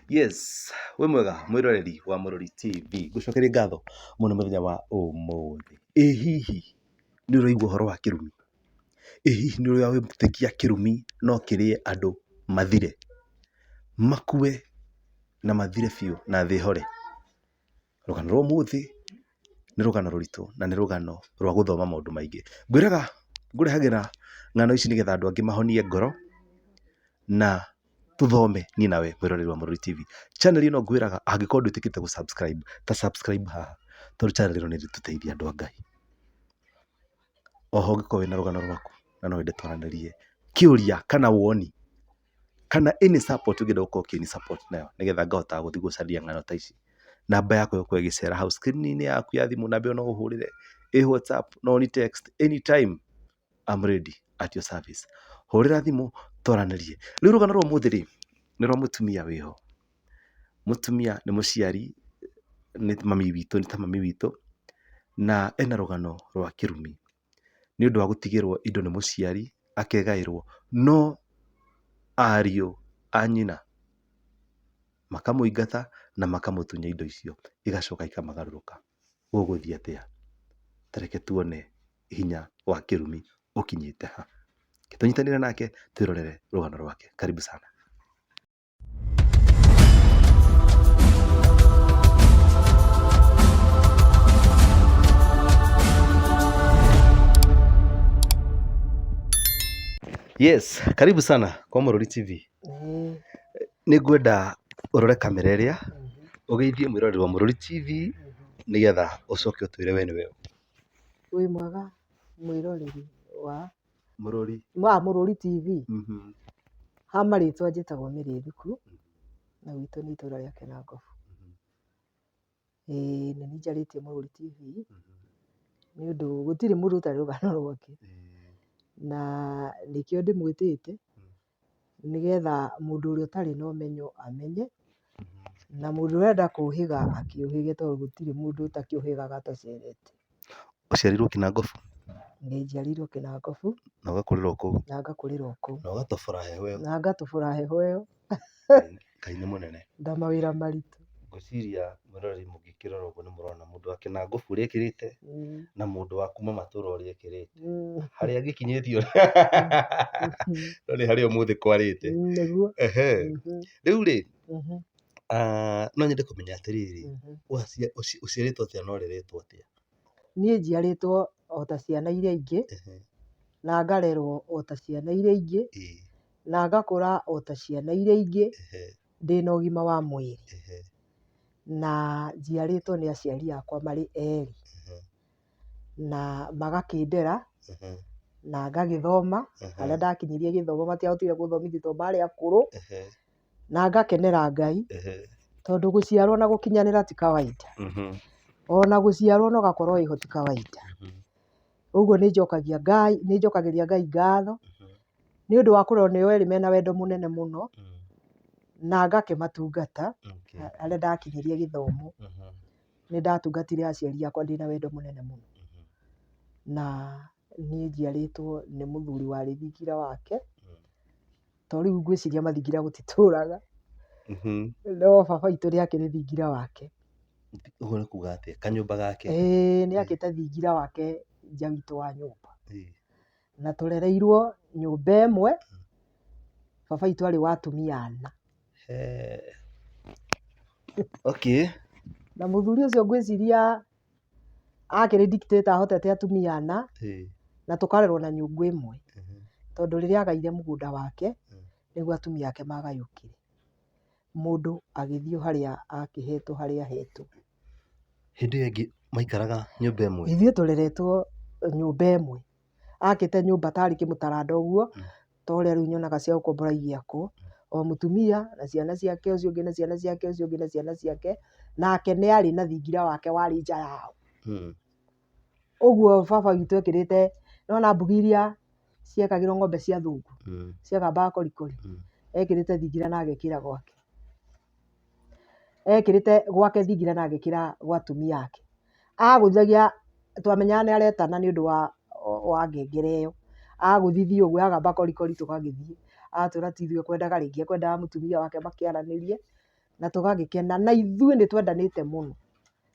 Yes, wĩ mwega mwĩroreri wa Mũrori TV, ngũcokerie ngatho mũno mũthenya wa ũmũthĩ. Ĩ hihi nĩ ũraigua ũhoro wa kĩrumi? Ĩ hihi nĩ ũrĩ wetĩkia kĩrumi no kĩrĩe andũ mathire, makue na mathire biũ na thĩ ĩhore? Rũgano rwa ũmũthĩ nĩ rũgano rũritũ na nĩ rũgano rwa gũthoma maũndũ maingĩ. Ngwĩraga ngũrehagĩra ng'ano ici nĩgetha andũ angĩ mahonie ngoro na tũthome niĩ nawe mwĩroreri wa Mũrori TV. Channel ĩno ngwĩraga angĩkorwo ndwĩtĩkĩte gũ subscribe, ta subscribe haha tondũ channel ĩno nĩ ĩrĩtũteithia andũ a Ngai. Oho ũngĩkorwo wĩna rũgano rwaku na no wende twaranĩrie kĩũria kana woni kana any support ũngĩenda gũkorwo ũkĩni support nayo nĩgetha ngahota gũthiĩ gũcaria ng'ano ta ici, namba yakwa ĩgũkorwo ĩgĩcera hau screen -inĩ yaku ya thimũ, namba ĩyo no ũhũrĩre, ĩ WhatsApp, no ũni text anytime, I'm ready at your service. Hũrĩra thimũ twaranĩrie. Rĩu rũgano rwa ũmũthĩ rĩ, nĩ rwa mũtumia wĩho, mũtumia nĩ mũciari, nĩ mami witũ, nĩ ta mami witũ, na ena rũgano rwa kĩrumi. Nĩ ũndũ wa gũtigĩrwo indo nĩ mũciari akegaĩrwo, no ariũ a nyina makamũingata na makamũtunya indo icio, igacoka ikamagarũrũka. Gũgũthiĩ atĩa? Ta reke tuone hinya wa kĩrumi ũkinyĩte ha. Reke tũnyitanĩre nake twĩrorere rũgano rwake. Karibu sana. Yes, karibu sana kwa Mũrori TV. Nĩ ngwenda ũrore kamera ĩrĩa ũgeithie mwĩroreri wa Mũrori TV nĩgetha ũcoke ũtwĩre we nĩwe ũ. Wĩ mwega mwĩroreri wa Mũrori. Wa Mũrũri TV. Ha marĩtwa njĩtagwo Mary Thuku, na gwitũ nĩ itũra rĩa Kĩnangobu. Ĩĩ nĩ niĩ njarĩtie Mũrũri TV, nĩ ũndũ gũtirĩ mũndũ ũtarĩ rũgano rwake, na nĩkĩo ndĩmwĩtĩte, nĩgetha mũndũ ũrĩa ũtarĩ na ũmenyo amenye, na mũndũ ũrenda kũhĩga akĩũhĩge tondũ gũtirĩ mũndũ ũtakĩũhĩgaga atacerete. Ũciarĩirwo Kĩnangobu? Ĩĩ njiarĩirwo Kĩnangobu. Na ũgakũrĩra o kũu? Na ngakũrĩra o kũu. Na ũgatobora heho ĩyo? Na ngatobora heho ĩyo. Ngai nĩ mũnene. Na mawĩra maritũ. Ngwĩciria mwĩroreri mũngĩkĩrora ũguo nĩ mũrona mũndũ wa Kĩnangobu ũrĩa ekĩrĩte, na mũndũ wa kuma matũra ũrĩa ekĩrĩte. Harĩa ngĩkinyĩtio no nĩ harĩa ũmũthĩ kwarĩte. Nĩguo. Ehe. Rĩu rĩ, no nyende kũmenya atĩrĩrĩ, ũciarĩtwo atĩa na ũreretwo atĩa? Niĩ njiarĩtwo o ta ciana iria ingĩ, na ngarerwo o ta ciana iria ingĩ, na ngakũra o ta ciana iria ingĩ, ndĩna ũgima wa mwĩrĩ. Na njiarĩtwo nĩ aciari akwa marĩ erĩ, na magakĩndera, na ngagĩthoma, harĩa ndakinyirie gĩthomo matiahotire gũthomithia tondũ marĩ akũrũ. Na ngakenera Ngai, tondũ gũciarwo na gũkinyanĩra ti kawaida. Ona gũciarwo na ũgakorwo wĩho ti kawaida. Ũguo nĩ njokagia Ngai, nĩ njokagĩria Ngai ngatho, nĩ ũndũ wa kũrerwo nĩo erĩ mena wendo mũnene mũno, na ngakĩmatungata harĩa ndakinyirie gĩthomo. Nĩ ndatungatire aciari akwa ndĩna wendo mũnene mũno. Na niĩ njiarĩtwo nĩ mũthuri warĩ thingira wake. To rĩu ngwĩciria mathingira gũtitũraga, no baba witũ nĩ akĩrĩ thingira wake. Ũguo nĩ kuga atĩa? Kanyũmba gake? Ĩĩ nĩ akĩte thingira wake nja witũ wa nyũmba. Na tũrereirwo nyũmba ĩmwe, baba witũ arĩ wa atumia ana. Okay. Na mũthuri ũcio ngwĩciria akĩrĩ dictator ahotete atumia ana, na tũkarerwo na nyũngũ ĩmwe. Tondũ rĩrĩa agaire mũgũnda wake, nĩguo atumia ake magayũkire. Mũndũ agĩthiĩ harĩa akĩhetwo harĩa ahetwo. Hĩndĩ ĩyo ĩngĩ maikaraga nyũmba ĩmwe? Ithuĩ tũreretwo nyũmba ĩmwe. Akĩte nyũmba tarĩ kĩmũtaranda ũguo, ta ũrĩa rĩu nyonaga cia gũkombora igĩakwo, o mũtumia na ciana ciake, ũcio ũngĩ na ciana ciake, ũcio ũngĩ na ciana ciake, nake nĩ arĩ na thingira wake warĩ nja yao. Ũguo baba witũ ekĩrĩte, nĩ wona mbugi iria ciekagĩrwo ng'ombe cia athũngũ, ciagambaga korikori, ekĩrĩte thingira na agekĩra gwake. Ekĩrĩte gwake thingira na agekĩra gwa atumia ake. Agũthagia, twamenyaga nĩ aretana nĩ ũndũ wa ngengere ĩyo. Agũthithia ũguo yagamba korikori tũgagĩthiĩ. Agatwĩra ti ithuĩ ekwendaga rĩngĩ ekwendaga mũtumia wake makĩaranĩrie. Na tũgagĩkena, na ithuĩ nĩ twendanĩte mũno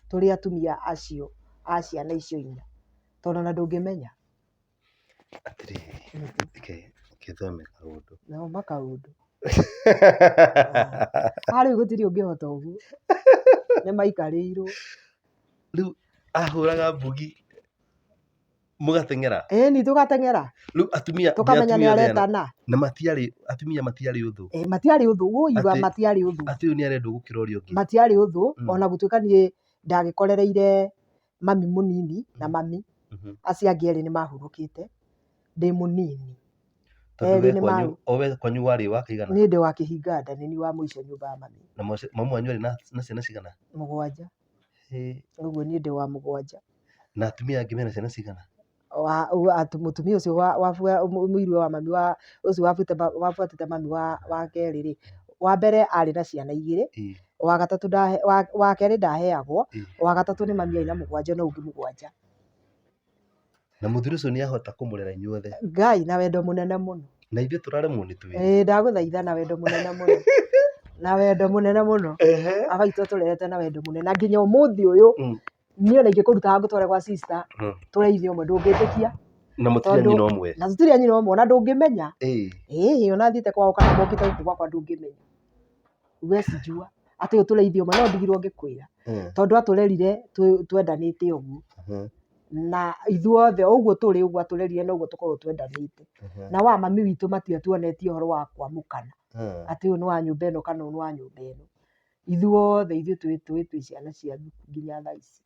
tũrĩ atumia acio a ciana icio inya, tondũ ona ndũngĩmenya. Atĩrĩrĩ, reke ngĩthome kaũndũ. Thoma kaũndũ. Ah, rĩu gũtirĩ ũngĩhota ũguo, nĩ maikarĩirwo. Rĩu ahũraga mbugi mũgateng'era. Ĩni tũgateng'era. Rĩu atumia Tũkamenya nĩ atumia othe ana- aretana. Na matiarĩ atumia matiarĩ ũthũ. Ĩ, matiarĩ ũthũ, wũiga Atĩ- matiarĩ ũthũ. Atĩ ũyũ nĩ arendwo gũkĩra ũrĩa ũngĩ. Matiarĩ ũthũ, ona gũtuĩka niĩ ndagĩkorereire mami mũnini na mami, acio angĩ erĩ nĩ mahurũkĩte ndĩ mũnini. Tondũ Erĩ we nĩ kwanyu, ma- o we kwanyu warĩ wa kaigana? Niĩ ndĩ wa kĩhinga nda, nĩ niĩ wa mũico nyũmba ya mami. Na mamu wanyu arĩ na ciana cigana? Mũgwanja. Hĩ. Ũguo niĩ ndĩ wa mũgwanja. Na atumia angĩ mena ciana cigana? Mũtumia ũcio mũirũ wa mami wa, ũcio wabuatĩte mami wa kerĩ rĩ, wa mbere arĩ na ciana igĩrĩ, wa gatatũ wa kerĩ ndaheagwo, wa gatatũ nĩ mami arĩ na mũgwanja na ũngĩ mũgwanja. Na mũthuri ũcio nĩ ahota kũmũrera inyuothe? Ngai na wendo mũnene mũno. Na ithuĩ tũraremwo nĩ twĩrĩ. Ĩĩ ndagũthaitha na wendo mũnene mũno. Na wendo mũnene mũno. Baba witũ atũrerete na wendo mũnene na nginya ũmũthĩ ũyũ niĩ ona ingĩkũruta haha ngũtware gwa sister tũre ithe ũmwe ndũngĩtĩkia. Na mũtirĩ a Tondũ- nyina ũmwe. Na tũtirĩ a nyina ũmwe ona ndũngĩmenya. Ĩĩ ona thiĩte kwao kana mokĩte gũkũ gwakwa ndũngĩmenya. Huwezi jua atĩ ũyũ tũrĩ ithe ũmwe no ndigirwo ngĩkwĩra. Tondũ atũrerire twendanĩte ũguo. Na ithuothe ũguo tũrĩ ũguo atũrerire noguo tũkoragwo twendanĩte. Na wa mami witũ matiatuonetie ũhoro wa kwamũkana. Atĩ ũyũ nĩ wa nyũmba ĩno kana ũyũ nĩ wa nyũmba ĩno. Ithuothe ithuĩ twĩ ciana cia nginya thaa ici.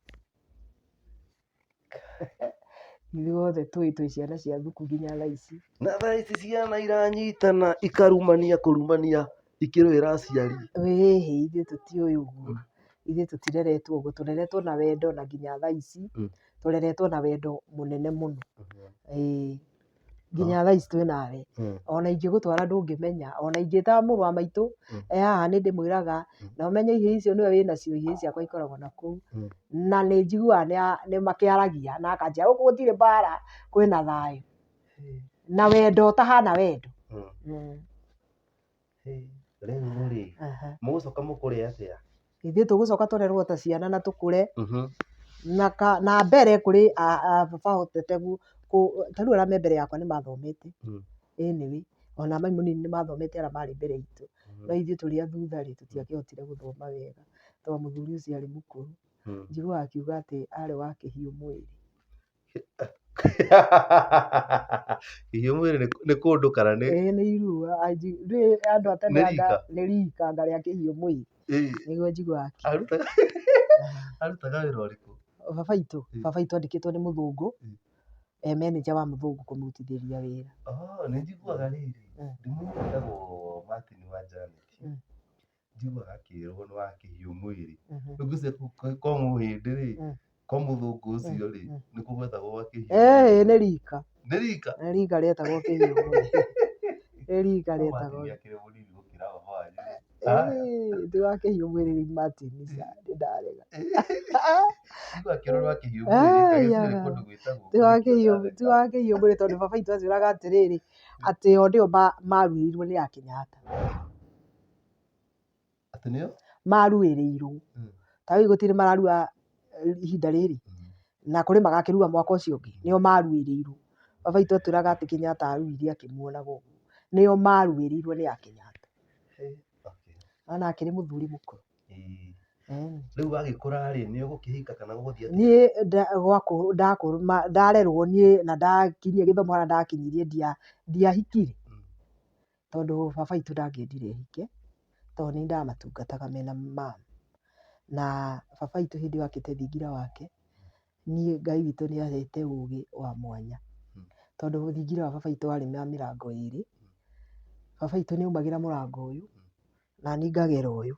Ithuothe twĩ ciana cia thuku nginya thaa ici. Na thaa ici ciana iranyitana ikarumania kũrumania ikĩrũĩra aciari. Ĩhĩ ithuĩ tũtiũĩ ũguo, ithuĩ tũtireretwo ũguo, tũreretwo na wendo na nginya thaa ici, tũreretwo na wendo mũnene mũno, ĩĩ. Nginya thaa ici twĩ nawe, ona ingĩgũtwara ndũngĩmenya, ona ingĩta mũrũ wa maitũ e haha nĩ ndĩmwĩraga, na ũmenye ihĩĩ icio nĩwe wĩnacio, ihĩĩ ciakwa ikoragwo na kũu, na nĩ njiguaga nĩ makĩaragia na akanjĩra gũkũ gũtirĩ mbara, kwĩna thayũ, na wendo ũtahana wendo. Rĩu rĩ, mũgũcoka mũkũre atĩa? Ithuĩ tũgũcoka tũrerwo ta ciana na tũkũre, na mbere kũrĩ baba ahotete ta rĩu arĩa me mbere yakwa nĩ mathomete, anyway, ona mami mũnini nĩ mathomete arĩa marĩ mbere itũ, no ithuĩ tũrĩ a thutha rĩ, tũtiakĩhotire gũthoma wega, tondũ mũthuri ũcio arĩ mũkũrũ. Njiguaga akiuga atĩ arĩ wa kĩhiũ mwĩrĩ. Kĩhiũ mwĩrĩ nĩ kũndũ kana nĩ? Ĩĩ nĩ irua, andũ a tene Nĩ rika? nĩ rika anga rĩa kĩhiũ mwĩrĩ, nĩguo njiguaga akiuga. Arutaga wĩra ũrĩkũ? Baba witũ? Baba witũ andĩkĩtwo nĩ mũthũngũ, e manager wa mũthũngũ kũmũrutithĩria wĩra. Oh, nĩ njiguaga rĩrĩ, ndĩ mũndũ wĩtagwo Martin wa Janet, njiguaga akĩrwo nĩ wa kĩhiũ mwĩrĩ. Rĩu ngwĩciria kwa mũhĩndĩ rĩ, kwa mũthũngũ ũcio rĩ, nĩkuo gwetagwo gwa kĩhiũ Ĩĩ nĩ rika. Nĩ rika? Nĩ rika rĩetagwo kĩhiũ mwĩrĩ. Nĩ rika rĩetagwo. Martin akĩrĩ mũnini gũkĩra baba wanyu rĩ. Ĩĩ ti wa kĩhiũ mwĩrĩ rĩu Martin ca, nĩ ndarega. Njiguaga akĩrwo nĩ wa kĩhiũ mwĩrĩ, ngagĩciria nĩ kũndũ gwĩtagwo Ti wa kĩhiũ, ti wa kĩhiũ mwĩrĩ tondũ baba witũ anjĩraga atĩrĩrĩ, atĩ o nĩo maruĩrĩirwo nĩ a Kenyatta. Atĩ nĩo? Maruĩrĩirwo. Ta rĩu gũtirĩ mararua ihinda rĩrĩ, na kũrĩ magakĩrua mwaka ũcio ũngĩ, nĩo maruĩrĩirwo. Baba witũ atwĩraga atĩ Kenyatta aruire akĩmuonaga ũguo. Nĩo maruĩrĩirwo nĩ a Kenyatta. Ona akĩrĩ mũthuri mũkũrũ. Rĩu wagĩkũra rĩ, nĩ ũgũkĩhika kana gũgũthiĩ atĩa? Niĩ ndarerwo niĩ na ndakinyia gĩthomo harĩa ndakinyirie ndiahikire. Tondũ baba witũ ndangĩendire hike, tondũ nĩ niĩ ndamatungataga mena mama. Na baba witũ hĩndĩ ĩyo akĩte thingira wake, niĩ Ngai witũ nĩ ahete ũgĩ wa mwanya. Tondũ thingira wa baba witũ warĩ na mĩrango ĩrĩ, baba witũ nĩ aumagĩra mũrango ũyũ, na niĩ ngagera ũyũ.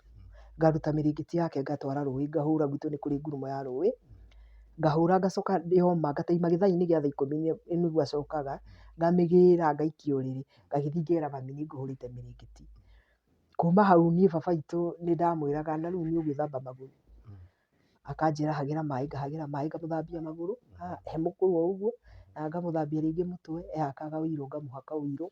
Ngaruta mĩrĩngĩti yake ngatwara rũĩ ngahũra, gwitũ nĩ kũrĩ ngurumo ya rũĩ, ngahũra ngacoka yoma ngataima gĩthaa-inĩ gĩa thaa ikũmi nĩguo acokaga, ngamĩgĩra ngaikia ũrĩrĩ, ngagĩthiĩ ngera mami nĩ ngũhũrĩte mĩrĩngĩti. Kuma hau niĩ baba witũ nĩ ndamwĩraga na rĩu nĩ ũgwĩthamba magũrũ, akanjĩra hagĩra maĩ, ngahagĩra maĩ ngamũthambia magũrũ, he mũkũrũ o ũguo, na ngamũthambia rĩngĩ mũtwe, ehakaga ũirũ ngamũhaka ũirũ.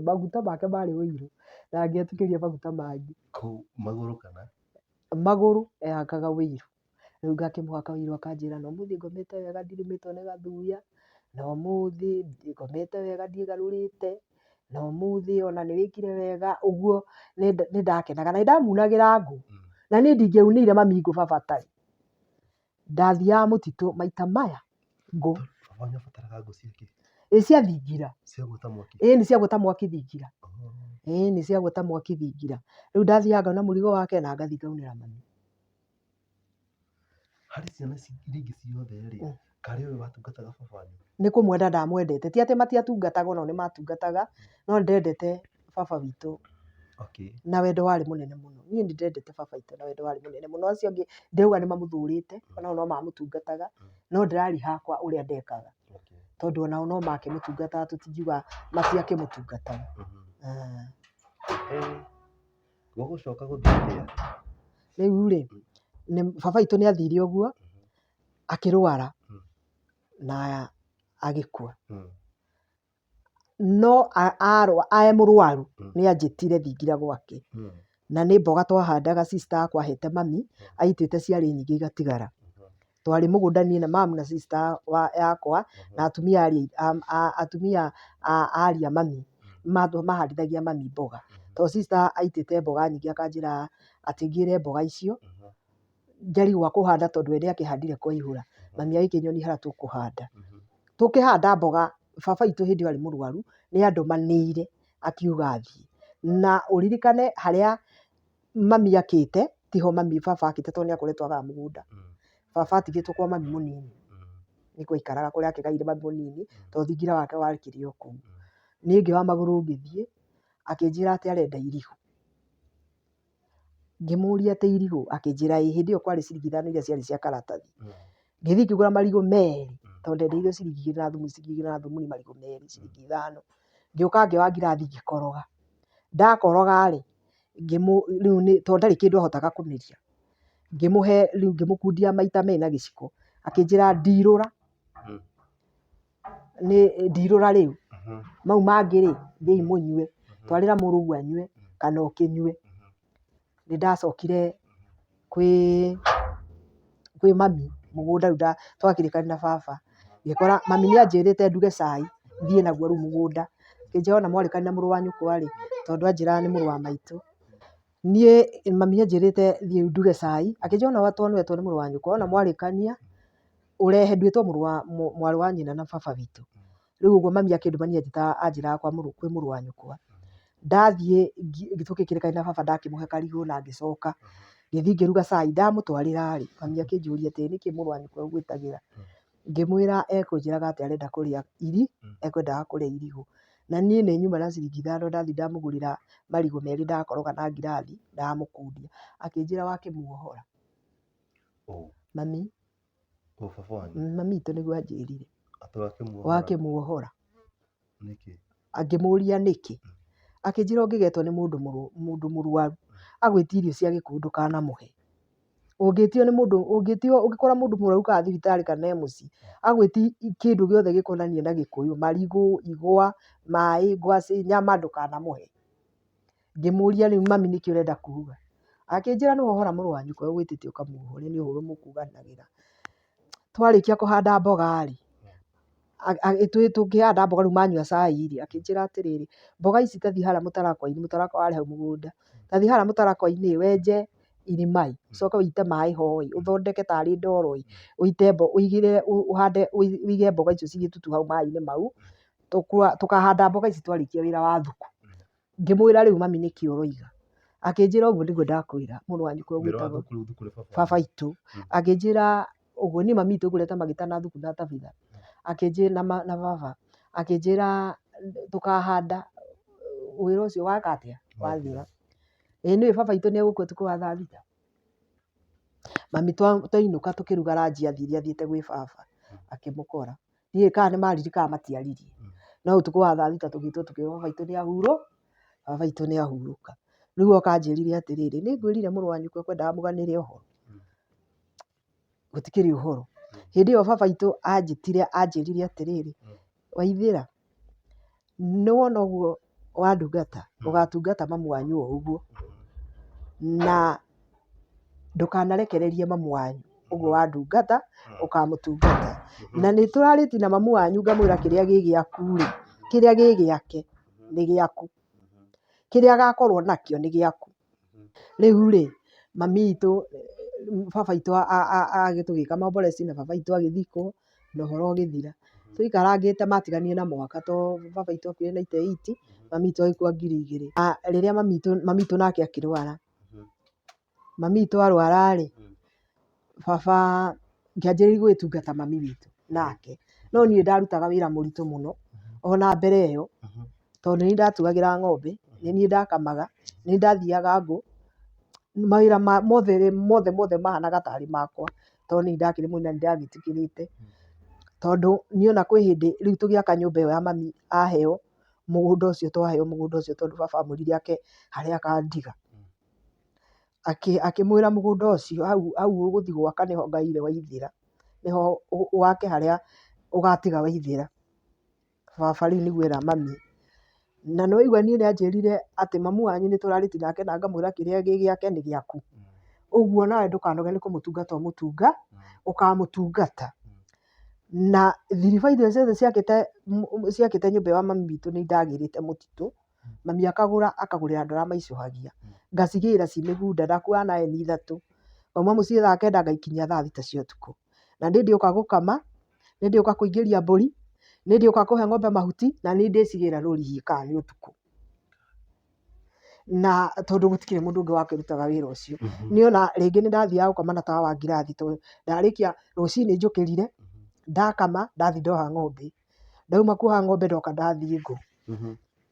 Maguta make marĩ ũirũ. Ndangĩatukĩria maguta mangĩ. Kũu magũrũ kana? Magũrũ ehakaga ũiro. Rĩu ngakĩmũhaka ũiro akanjĩra na ũmũthĩ ngomete wega ndirũmĩtwo nĩ gathuya, na ũmũthĩ ngomete wega ndiĩgarũrĩte, na ũmũthĩ ona nĩ wĩkire wega, ũguo nĩ ndakenaga. Na nĩ ndamunagĩra ngũ, na niĩ ndingĩaunĩire mami ngũ baba atarĩ. Ndathiaga mũtitũ maita maya ngũ. Baba nĩ abataraga ngũ ciake? Ĩ cia thingira. Cia gwota mwaki? Ĩĩ nĩ cia gwota mwaki thingira. Ĩĩ nĩ cia gwota mwaki thingira. Rĩu ndathiaga ngauna mũrigo wake na ngathiĩ ngaunĩra mami. Harĩ ciana ici iria ingĩ ciothe rĩ, karĩ we watungataga baba wanyu? Nĩ kũmwenda ndamwendete, ti atĩ matiatungataga onao nĩ matungataga, no nĩ ndendete baba witũ na wendo warĩ mũnene mũno. Niĩ nĩ ndendete baba witũ na wendo warĩ mũnene mũno. Acio angĩ ndĩrauga nĩ mamũthũrĩte, onao no mamũtungataga, no ndĩraria hakwa ũrĩa ndekaga. Tondũ onao no makĩmũtungataga tũtingiuga matiakĩmũtungataga. Gũgũcoka gũthiĩ atĩa? Rĩu rĩ, baba witũ nĩ athire ũguo, akĩrwara na agĩkua. No e mũrwaru nĩ anjĩtire thingira gwake. Na nĩ mboga twahandaga sister yakwa ahete mami, aitĩte ciarĩ nyingĩ igatigara. Twarĩ mũgũnda niĩ na mamu na sister yakwa na atumia atumia a ariũ a mami mahandithagia mami mboga. Tondũ sister aitĩte mboga nyingĩ akanjĩra atĩ ngĩre mboga icio, njarigwo kũhanda tondũ we nĩ akĩhandire kwaihũra. Mami agĩkĩnyonia harĩa tũkũhanda. Tũkĩhanda mboga, baba witũ hĩndĩ ĩyo arĩ mũrwaru, nĩ andũmanĩire akiuga thiĩ. Na ũririkane harĩa mami akĩte, tiho mami baba akĩte tondũ nĩ akoretwo agaya mũgũnda. Baba atigĩtwo kwa mami mũnini, nĩkuo aikaraga kũrĩa akĩgaire mami mũnini, tondũ thingira wake wakĩrĩ o kũu. Niĩ ngĩoya magũrũ ngĩthiĩ, akĩnjĩra atĩ arenda irigũ. Ngĩmũria atĩ irigũ, akĩnjĩra ĩĩ, hĩndĩ ĩyo kwarĩ ciringi ithano iria ciarĩ cia karatathi. Ngĩthiĩ ngĩgũra marigũ merĩ, tondũ ndendeirio ciringi igĩrĩ na thumuni, ciringi igĩrĩ na thumuni marigũ merĩ ciringi ithano. Ngĩũka ngĩoya ngirathi ngĩkoroga. Ndakoroga rĩ, rĩu tondũ ndarĩ kĩndũ ahotaga kũmeria, ngĩmũhe rĩu ngĩmũkundia maita merĩ na gĩciko, akĩnjĩra ndirũra, nĩ ndirũra rĩu, mau mangĩ rĩ, thiĩi mũnyue, twarĩra mũrũguo anyue kana ũkĩnyue. Nĩ ndacokire kwĩ kwĩ mami mũgũnda rĩu twakĩrĩkanĩra na baba, ngĩkora mami nĩ anjĩrĩte nduge cai thiĩ naguo rĩu mũgũnda, akĩnjĩra wona mwarĩkanĩra na mũrũ wa nyũkwa rĩ, tondũ anjĩraga nĩ mũrũ wa maitũ, niĩ mami anjĩrĩte thiĩ nduge cai, akĩnjĩra ona tondũ nĩwetwo nĩ mũrũ wa nyũkwa, wona mwarĩkania ũrehe nduĩtwo mũrũ wa mwarĩ wa nyina na baba witũ. Rĩu ũguo mami akĩndũma niĩ anjĩraga kwĩ mũrũ wa nyũkwa. Ndathiĩ tũgĩkĩrĩkanĩra na baba ndakĩmũhe karigũ na ngĩcoka, ngĩthiĩ ngĩruga cai, ndamũtwarĩra rĩ, mami akĩnjũria atĩrĩ, nĩkĩ mũrũ wa nyũkwa egũgwĩtagĩra? Ngĩmwĩra ekũnjĩraga atĩ arenda kũrĩa ekwendaga kũrĩa irigũ. Na niĩ nĩ nyuma na ciringi ithano ndathiĩ ndamũgũrĩra marigũ merĩ ndakoroga na ngirathi ndamũkundia. Akĩnjĩra wakĩmuohora. Mami. Ũ baba wanyu? Mami witũ nĩguo anjĩrire. Atĩ wakĩmuohora? Wakĩmuohora. Nĩkĩ? Ngĩmũria nĩkĩ, akĩnjĩra ũngĩgetwo nĩ mũndũ mũrwaru agwĩtie irio cia gĩkũyũ ndũkanamũhe. Ũngĩtio nĩ mũndũ, ũngĩtio, ũngĩkora mũndũ mũrwaru kana thibitarĩ kana e mũciĩ, agwĩtie kĩndũ gĩothe gĩkonainie na gĩkũyũ, marigũ, igwa, maĩ, ngwacĩ, nyama ndũkanamũhe. Ngĩmũria rĩu mami nĩkĩ ũrenda kuga? Akĩnjĩra nĩ wohora mũrũ wa nyũkwa ũgwĩtĩtie ũkamuohore nĩ ũhoro mũkuganagĩra. Twarĩkia kũhanda mboga rĩ, tũkĩhanda mboga rĩu manyua cai rĩ, akĩnjĩra atĩrĩrĩ, mboga ici ta thiĩ harĩa mũtarakwa-inĩ, mũtarakwa warĩ hau mũgũnda, ta thiĩ harĩa mũtarakwa-inĩ wenje irima ĩ, ũcoke ũite maĩ ho ĩ, ũthondeke tarĩ ndoro ĩ, ũite ũigĩrĩre ũhande ũige mboga icio cigĩtutu hau maĩ-inĩ mau, tũkahanda mboga ici twarĩkia wĩra wa thuku. Ngĩmwĩra rĩu mami nĩkĩ ũroiga? Akĩnjĩra ũguo nĩguo ndakwĩra mũrũ wa nyũkwa Wĩra wa ũgwĩtagwo thukuru, thukuru nĩ baba baba wanyu. itũ. Akĩnjĩra ũguo niĩ mami witũ ngũrĩte magĩta na thuku na tabitha. Akĩnjĩra na baba akĩnjĩra tũkahanda wĩra ũcio waka atĩa wathira. Ĩĩ nĩũĩ baba witũ nĩ egũkua ũtukũ wa thaa thita. Mami twainũka tũkĩruga ranji athire athiĩte gwĩ baba akĩmũkora. Ndiũĩ kana nĩ maririe kana matiaririe. No ũtukũ wa thaa thita tũgĩtwo tũkĩrwo baba witũ nĩ baba witũ nĩ ahurũka. Rĩu oka anjĩrire atĩrĩrĩ, nĩ ngwĩrire mũrũ wa nyũkwa ekwendaga mũganĩre ũhoro. Gũtikĩrĩ ũhoro. Hĩndĩ ĩyo baba witũ anjĩtire anjĩrire atĩrĩrĩ, Waithĩra, nĩ wona ũguo Wandungata, ũgatungata mamu wanyu o ũguo. Na ndũkanarekererie mamu wanyu ũguo wandungata, ũkamũtungata. Na nĩ tũrarĩtie na mamu wanyu ngamwĩra kĩrĩa gĩ gĩaku rĩ, kĩrĩa gĩ gĩake nĩ gĩaku. Kĩrĩa agakorwo nakĩo nĩ gĩaku. Rĩu rĩ, mami witũ, baba witũ tũgĩka maomboreci na baba witũ agĩthikwo na ũhoro ũgĩthira. Tũikarangĩte matiganire na mwaka tondũ baba witũ akuire 98, mami witũ agĩkua 2000. Rĩrĩa mami witũ, mami witũ nake akĩrwara, mami witũ arwara rĩ, baba ngĩanjĩrĩria gũgĩtungata mami witũ nake. No niĩ ndarutaga wĩra mũritũ mũno ona mbere ĩyo, tondũ nĩ niĩ ndatuagĩra ng'ombe, nĩ niĩ ndakamaga, nĩ niĩ ndathiaga ngũ, mawĩra mothe mothe mothe mahanaga tarĩ makwa, tondũ nĩ niĩ ndakĩrĩ mũnene na nĩ ndagĩtĩkĩrĩte. Tondũ niĩ ona kwĩ hĩndĩ rĩu tũgĩaka nyũmba ĩyo ya mami aheo mũgũnda ũcio twaheo mũgũnda ũcio tondũ baba amwĩrire ake harĩa akandiga. Akĩmwĩra mũgũnda ũcio hau hau ũgũthiĩ gwaka nĩho ngaire Waithĩra, nĩho wake harĩa ũgatiga Waithĩra. Baba rĩu nĩguo era mami. Na nĩ waigua niĩ nĩ anjĩrire atĩ mamu wanyu nĩ tũrarĩtie nake na ngamwĩra kĩrĩa gĩ gĩake nĩ gĩaku. Ũguo nawe ndũkanoge nĩ kũmũtungata ũmũtunga, ũkamũtungata. Na thiriba iria ciothe ciakĩte ciakĩte nyũmba ĩyo ya mami witũ nĩ ndagĩrĩte mũtitũ. Mami akagũra akagũrĩra andũ arĩa maicũhagia. Ngacigĩra ci mĩgũnda, ndakuaga na eni ithatũ. Ngauma mũciĩ thaa kenda ngaikinyia thaa thita cia ũtukũ. Na nĩ ndĩũka gũkama, nĩ ndĩũka kũingĩria mbũri, nĩ ndĩũka kũhe ng'ombe mahuti, na nĩ ndĩcigĩra rũriĩ kana nĩ ũtukũ. Na tondũ gũtikĩrĩ mũndũ ũngĩ wakĩrutaga wĩra ũcio. Niĩ ona rĩngĩ nĩ ndathiaga gũkama na tawa wa ngirathi tondũ ndarĩkia rũcinĩ njũkĩrire, ndakama, ndathiĩ ndoha ng'ombe. Ndauma kuoha ng'ombe ndoka ndathiĩ ngũ.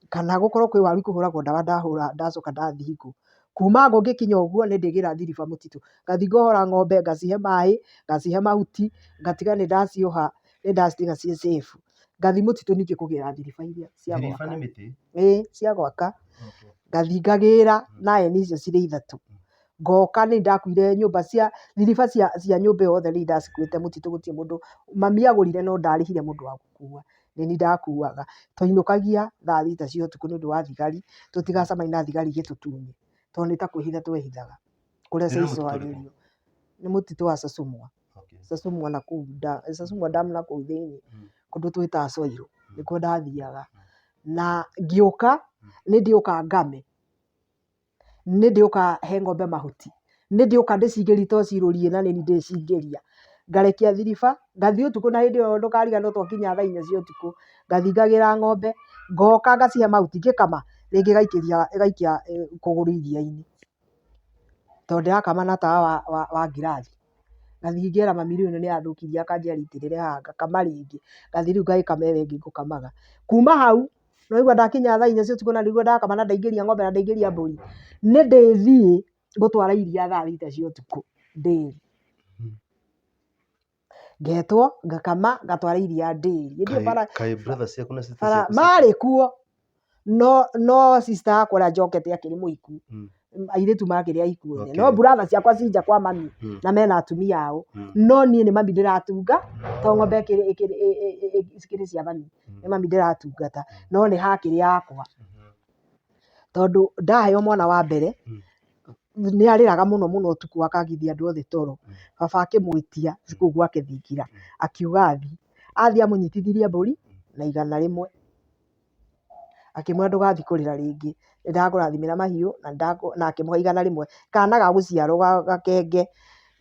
Kana gũkorwo kwĩ waru ikũhũragwo ndawa ndahũra ndacoka ndathiĩ ngũ. Kuma ngũ ngĩkinya ũguo nĩ ndĩgĩra thiriba mũtitũ. Ngathiĩ ngohora ng'ombe, ngacihe maĩ, ngacihe mahuti, ngatiga nĩ ndacioha, nĩ ndacitiga ciĩ safe. Ngathiĩ mũtitũ ningĩ kũgĩra thiriba iria cia Thiriba gwaka. nĩ mĩtĩ? Ĩĩ cia gwaka. Ngathiĩ ngagĩra na heni icio cirĩ ithatũ. Ngoka nĩ ndakuire nyũmba cia, thiriba cia nyũmba ĩyo yothe nĩ ndacikuĩte mũtitũ gũtirĩ mũndũ, mami agũrire no ndarĩhire mũndũ wa gũkua. Nĩ niĩ ndakuaga. Twainũkagia thaa thita cia ũtukũ nĩ ũndũ wa thigari, tũtigacemanie na thigari igĩtũtunye, tondũ nĩ ta kwĩhitha twehithaga kũrĩa Nĩ mũtitũ ũrĩkũ? caicũhagĩrio. Nĩ mũtitũ wa Sasumwa. Sasumwa na kũu Sasumwa dam na kũu thĩinĩ, kũndũ twĩtaga Soiro, nĩkuo ndathiaga. Na ngĩũka, nĩ ndĩũka ngame. Nĩ ndĩũka he ng'ombe mahuti, nĩ ndĩũka ndĩcingĩrie to cirũrie na nĩniĩ ndĩcingĩria. Ngarekia thiriba, ngathiĩ ũtukũ na hĩndĩ ĩyo ndũkariganĩrwo twakinya thaa inya cia ũtukũ, ngathiĩ ngagĩra ng'ombe, ngoka ngacihe mahuti, ngĩkama, rĩngĩ ĩgaikĩria ĩgaikia kũgũrũ iria-inĩ, tondũ ndĩrakama na tawa wa ngirathi. Ngathiĩ ngera mami rĩu ĩno nĩ yathũkirie akanjĩra rĩitĩrĩre haha, ngakama rĩngĩ, ngathiĩ rĩu ngagĩkama ĩyo ĩngĩ ngũkamaga. Kuma hau, nĩ waigua ndakinya thaa inya cia ũtukũ na nĩguo ndakama na ndaingĩria ng'ombe na ndaingĩria mbũri, nĩ ndĩthiĩ gũtwara iria thaa thita cia ũtukũ ndĩri. Ngetwo, ngakama, ngatwara iria ndĩri. Hĩndĩ ĩyo bara Kaĩ brother ciaku na sister bara ciaku marĩ kuo no no sister yakwa ũrĩa njokete akĩrĩ mũhiku. Airĩtu makĩrĩ ahiku othe. No brother ciakwa ci nja kwa mami na mena atumia ao. No niĩ nĩ mami ndĩratunga tondũ ng'ombe cikĩrĩ cia mami. Nĩ mami ndĩratungata no nĩ hakĩrĩ yakwa. Tondũ ndaheo mwana wa mbere nĩ arĩraga mũno mũno ũtukũ akagithia andũ othe toro. Baba akĩmwĩtia kũu gwake thingira akiuga athiĩ. Athiĩ amũnyitithirie mbũri na 100. Akĩmwĩra ndũgathiĩ kũrĩra rĩngĩ, nĩ ndakũrathimĩra mahiũ na akĩmũhe 100. Kana ga gũciarwo gakenge.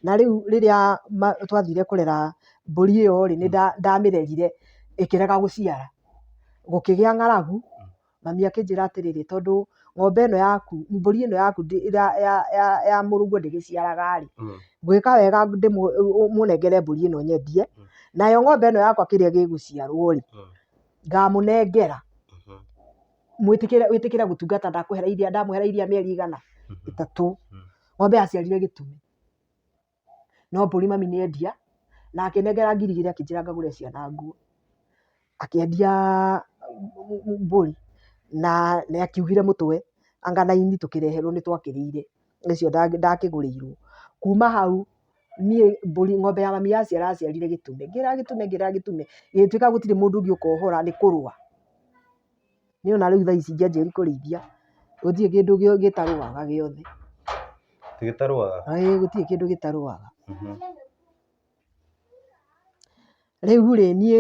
Na rĩu rĩrĩa twathire kũrera mbũri ĩyo rĩ, nĩ ndamĩrerire ĩkĩrega gũciara. Gũkĩgĩa ng'aragu, mami akĩnjĩra atĩrĩrĩ, tondũ ng'ombe ĩno yaku, mbũri ĩno yaku ya mũrũguo ndĩgĩciaraga rĩ, ngwĩka wega mũnengere mbũri ĩno nyendie, nayo ng'ombe ĩno yakwa kĩrĩa gĩgũciarwo rĩ, ngamũnengera. Mwĩtĩkĩre, wĩtĩkĩre gũtungata ndakũhera iria, ndamũhera iria mĩeri igana ĩtatũ. Ng'ombe yaciarire gĩtumi. No mbũri mami nĩ endia, na akĩnengera 2000 akĩnjĩra ngagũre ciana nguo. Akĩendia mbũri na nĩ akiugire mũtwe anga na ini tũkĩreherwo nĩ twakĩrĩire, nĩcio ndakĩgũrĩirwo. Kuma hau niĩ mbũri, ng'ombe ya mami yaciara yaciarire gĩtume, ngĩrera gĩtume, ngĩrera gĩtume, gĩgĩtuĩka gũtirĩ mũndũ ũngĩ ũkohora nĩ kũrũa. Niĩ ona rĩu thaa ici ingĩanjĩrĩria kũrĩithia, gũtirĩ kĩndũ gĩtarũaga gĩothe. Gĩtarũaga? Ĩĩ gũtirĩ kĩndũ gĩtarũaga. Rĩu rĩ, niĩ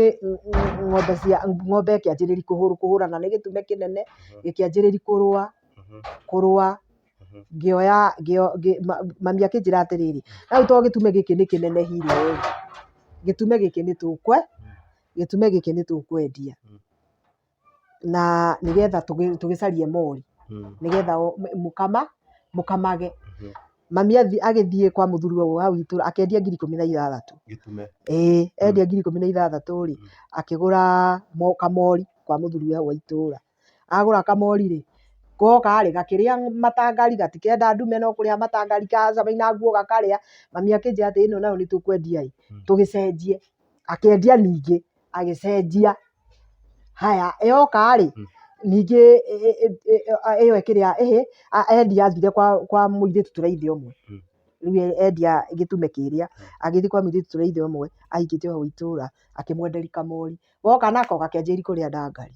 ng'ombe cia ng'ombe ĩkĩanjĩrĩria kũhũrana nĩ gĩtume kĩnene, gĩkĩanjĩrĩria kũrũa, kũrũa, ngĩoya mami akĩnjĩra atĩrĩrĩ, rĩu tondũ gĩtume gĩkĩ nĩ kĩnenehire rĩ, gĩtume gĩkĩ nĩ tũkwe, gĩtume gĩkĩ nĩ tũkwendia. Na nĩgetha tũgĩcarie mori, nĩgetha mũkama, mũkamage. Mami agĩthiĩ kwa mũthuri wa hau itũra akĩendia ngiri 16. Gĩtume. Ĩĩ, endia ngiri 16 rĩ, akĩgũra kamori kwa mũthuri hau wa itũra. Agũra kamori rĩ, goka rĩ, gakĩrĩa matangari, gatikenda ndume no kũrĩa matangari, kacemania na nguo gakarĩa. Mami akĩnjĩra atĩ ĩno nayo nĩ tũkwendia ĩ, tũgĩcenjie. Akĩendia ningĩ, agĩcenjia. Haya, yoka rĩ, ningĩ ĩyo ĩkĩrĩa ĩhĩ, endia athire kwa mũirĩtu tũraithe ũmwe. Rĩu endia gĩtume kĩrĩa, agĩthiĩ kwa mũirĩtu tũraithe ũmwe, ahikĩte o hau itũra, akĩmwenderia kamori. Goka nako, gakĩanjĩrĩria kũrĩa ndangari.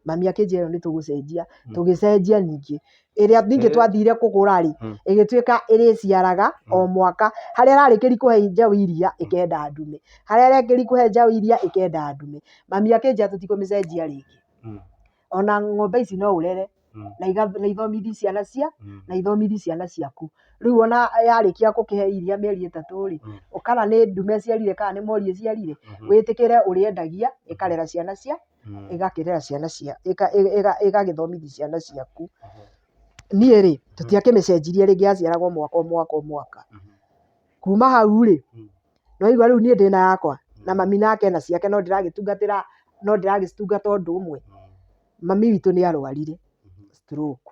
Mami akĩnjĩra ĩno nĩ tũgũcenjia, tũgĩcenjia ningĩ. Ĩrĩa ningĩ twathire kũgũra rĩ, ĩgĩtuĩka ĩrĩciaraga o mwaka. Harĩa ĩrarĩkĩria kũhe njaũ iria, ĩkenda ndume. Harĩa ĩrarĩkĩria kũhe njaũ iria, ĩkenda ndume. Mami akĩnjĩra tũtikũmĩcenjia rĩngĩ. Ona ng'ombe ici no ũrere na ithomithie ciana cia na ithomithie ciana ciaku. Rĩu ona yarĩkia gũkĩhe iria mĩeri 3 rĩ, kana nĩ ndume ĩciarire kana nĩ mori ĩciarire, wĩtĩkĩre ũrĩendagia ĩkarera ciana cia ĩgakĩrera ciana cia ĩgagĩthomithia ciana ciaku. Niĩ rĩ, tũtiakĩmĩcenjirie rĩngĩ yaciaragwo o mwaka o mwaka o mwaka. Kuma hau rĩ, nĩ waigua rĩu niĩ ndĩna yakwa na mami nake ena ciake no ndĩragĩtungatĩra no ndĩragĩcitungata ũndũ ũmwe. Mami witũ nĩ arwarire stroke,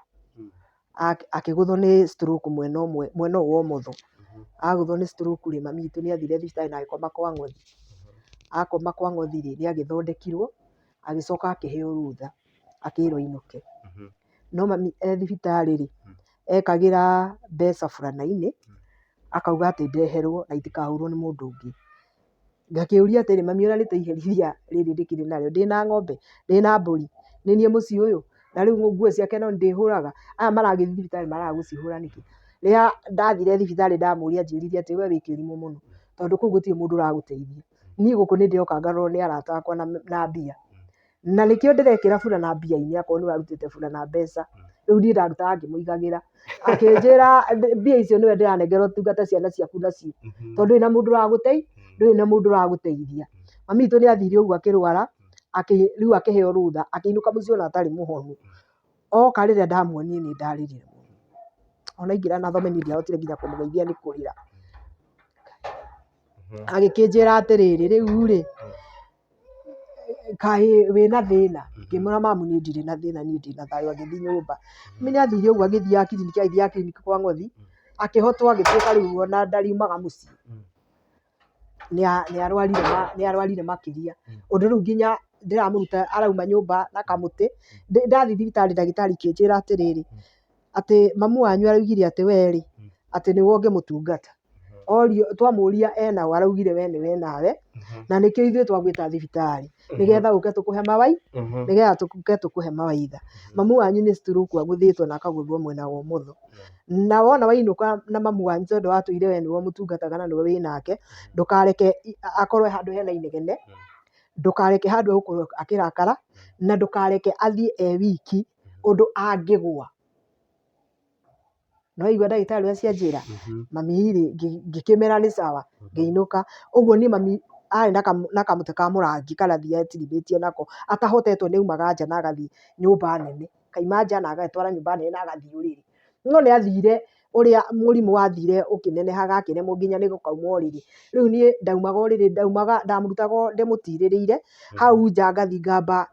akĩgũthwo nĩ stroke mwena ũmwe mwena ũyũ wa ũmotho. Agũthwo nĩ stroke rĩ, mami witũ nĩ athire thibitarĩ na agĩkoma kwa ng'othi. Akoma kwa ng'othi rĩ, nĩ agĩthondekirwo, agĩcoka akĩheo rũtha, akĩrwo ainũke. No mami e thibitarĩ rĩ, ekagĩra mbeca burana-inĩ, akauga atĩ ndeherwo na itikahũrwo nĩ mũndũ ũngĩ. Ngakĩũria atĩrĩ, mami ũrarĩte iherithia rĩrĩ ndĩkĩrĩ narĩo, ndĩna ng'ombe, ndĩna mbũri, nĩ niĩ mũciĩ ũyũ, na rĩu nguo ciake no niĩ ndĩhũraga, aya maragĩthiĩ thibitarĩ maraga gũcihũra nĩkĩ? Rĩrĩa ndathire thibitarĩ ndamũria anjĩrire atĩ we wĩ kĩrimũ mũno, tondũ kũu gũtirĩ mũndũ ũragũteithia. Niĩ gũkũ nĩ ndĩroka ngarorwo nĩ arata akwa na mbia. Na nĩkĩo ndĩrekĩra burana mbia-inĩ akorwo nĩ ũrarutĩte burana mbeca. Rĩu niĩ ndarutaga ngĩmũigagĩra. Akĩnjĩra mbia icio nĩwe ndĩranengera ũtungate ciana ciaku nacio. Tondũ ndũrĩ na mũndũ ndũrĩ na mũndũ ũragũteithia. Mami witũ nĩ athire ũguo akĩrwara, rĩu akĩheo rũtha, akĩinũka mũciĩ ona atarĩ mũhonu. Oka rĩrĩa ndamuonire nĩ ndarĩrire mũno. Ona aingĩra na thome niĩ ndiahotire nginya kũmũgeithia nĩ kũrĩra. Agĩkĩnjĩra atĩrĩrĩ, rĩu rĩ, kaĩ wĩna thĩna? Ngĩmwĩra mamu niĩ ndirĩ na thĩna, niĩ ndĩna thayũ. Agĩthiĩ nyũmba. Mami nĩ athire ũguo agĩthiaga kiriniki, agĩthiaga kiriniki kwa ng'othi, akĩhotwo agĩtuĩka rĩu ona ndariumaga mũciĩ. Nĩ arwarire makĩria. Ũndũ rĩu nginya ndĩramũruta arauma nyũmba na kamũtĩ. Ndathiĩ thibitarĩ ndagĩtarĩ akĩnjĩra atĩrĩrĩ, atĩ mamu wanyu araugire atĩ we rĩ, atĩ nĩwe ũngĩmũtungata. Orio twamũria ena ũ araugire we nĩwe nawe, na nĩkĩo ithuĩ twagwĩta thibitarĩ, nĩgetha ũke tũkũhe nĩgetha tũke tũkũhe mawaitha. Mamu wanyu nĩ stroke agũthĩtwo na akagũthwo mwena wa ũmotho. Na wona wainũka na mamu wanyu tondũ watũire we nĩwe ũmũtungataga na nĩwe wĩnake, ndũkareke akorwo e handũ hena inegene, ndũkareke handũ egũkorwo akĩrakara, na ndũkareke athiĩ e wiki ũndũ angĩgũa. Nĩ waigua ndagĩtarĩ ũrĩa cianjĩra? Mami rĩ, ngĩkĩmera nĩ sawa, ngĩinũka. Ũguo niĩ mami arĩ na kamũtĩ ka mũrangi karĩa athiaga etirimĩtie nako, atahotetwo nĩ aumaga nja na agathiĩ nyũmba nene. Akauma nja na agetwara nyũmba nene na agathiĩ ũrĩrĩ. No nĩ athire ũrĩa mũrimũ wathire ũkĩnenehaga akĩremwo nginya nĩ gũkauma ũrĩrĩ. Rĩu niĩ ndaumaga ũrĩrĩ, ndaumaga, ndamũrutaga ndĩmũtirĩrĩire, hau nja ngathiĩ ngamba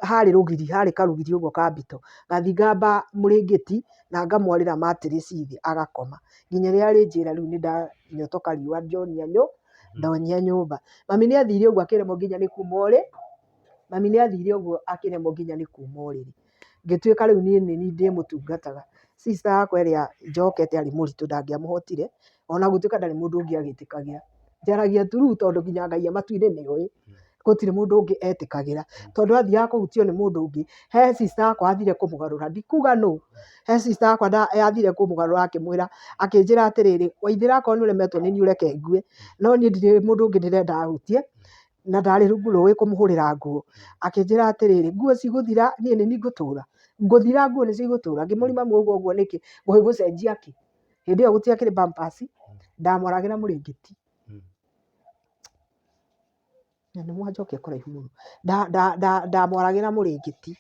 harĩ rũgiri, harĩ karũgiri ũguo ka mbito, ngathiĩ ngamba mũrĩngĩti na ngamwarĩra mattress thĩ agakoma, nginya rĩrĩa arĩnjĩra rĩu nĩ ndanyotoka riũa ndonyia nyũmba. Mami nĩ athire ũguo akĩremwo nginya nĩ kuma ũrĩrĩ, mami nĩ athire ũguo akĩremwo nginya nĩ kuma ũrĩrĩ. Ngĩtuĩka rĩu niĩ nĩ niĩ ndĩmũtungataga. Sister yakwa ĩrĩa njokete arĩ mũritũ ndangĩamũhotire, ona gũtuĩka ndarĩ mũndũ ũngĩ agĩtĩkagĩra. Njaragia true tondũ nginya Ngai e matu-inĩ nĩ oĩ. Gũtirĩ mũndũ ũngĩ etĩkagĩra tondũ athiaga kũhutio nĩ mũndũ ũngĩ. He sister yakwa wathire kũmũgarũra, ndikuga nũ, he sister yakwa yathire kũmũgarũra akĩmwĩra, akĩnjĩra atĩrĩrĩ, Waithĩra akorwo nĩ ũremetwo nĩ niĩ ũreke ngue, no niĩ ndirĩ mũndũ ũngĩ ndĩrenda ahutie, na ndarĩ rungu rũĩ kũmũhũrĩra nguo. Akĩnjĩra atĩrĩrĩ, nguo cigũthira niĩ nĩ niĩ ngũtũra? Ngũthira nguo nĩcio igũtũra? Ngĩmũria mami wauga ũguo nĩkĩ? Ngũgĩgũcenjia kĩ? Hĩndĩ ĩyo gũtiakĩrĩ pampers, ndamwaragĩra mũrĩngĩti. Na nĩ mwanjokia kũraihu mũno. Ndamwaragĩra mũrĩngĩti.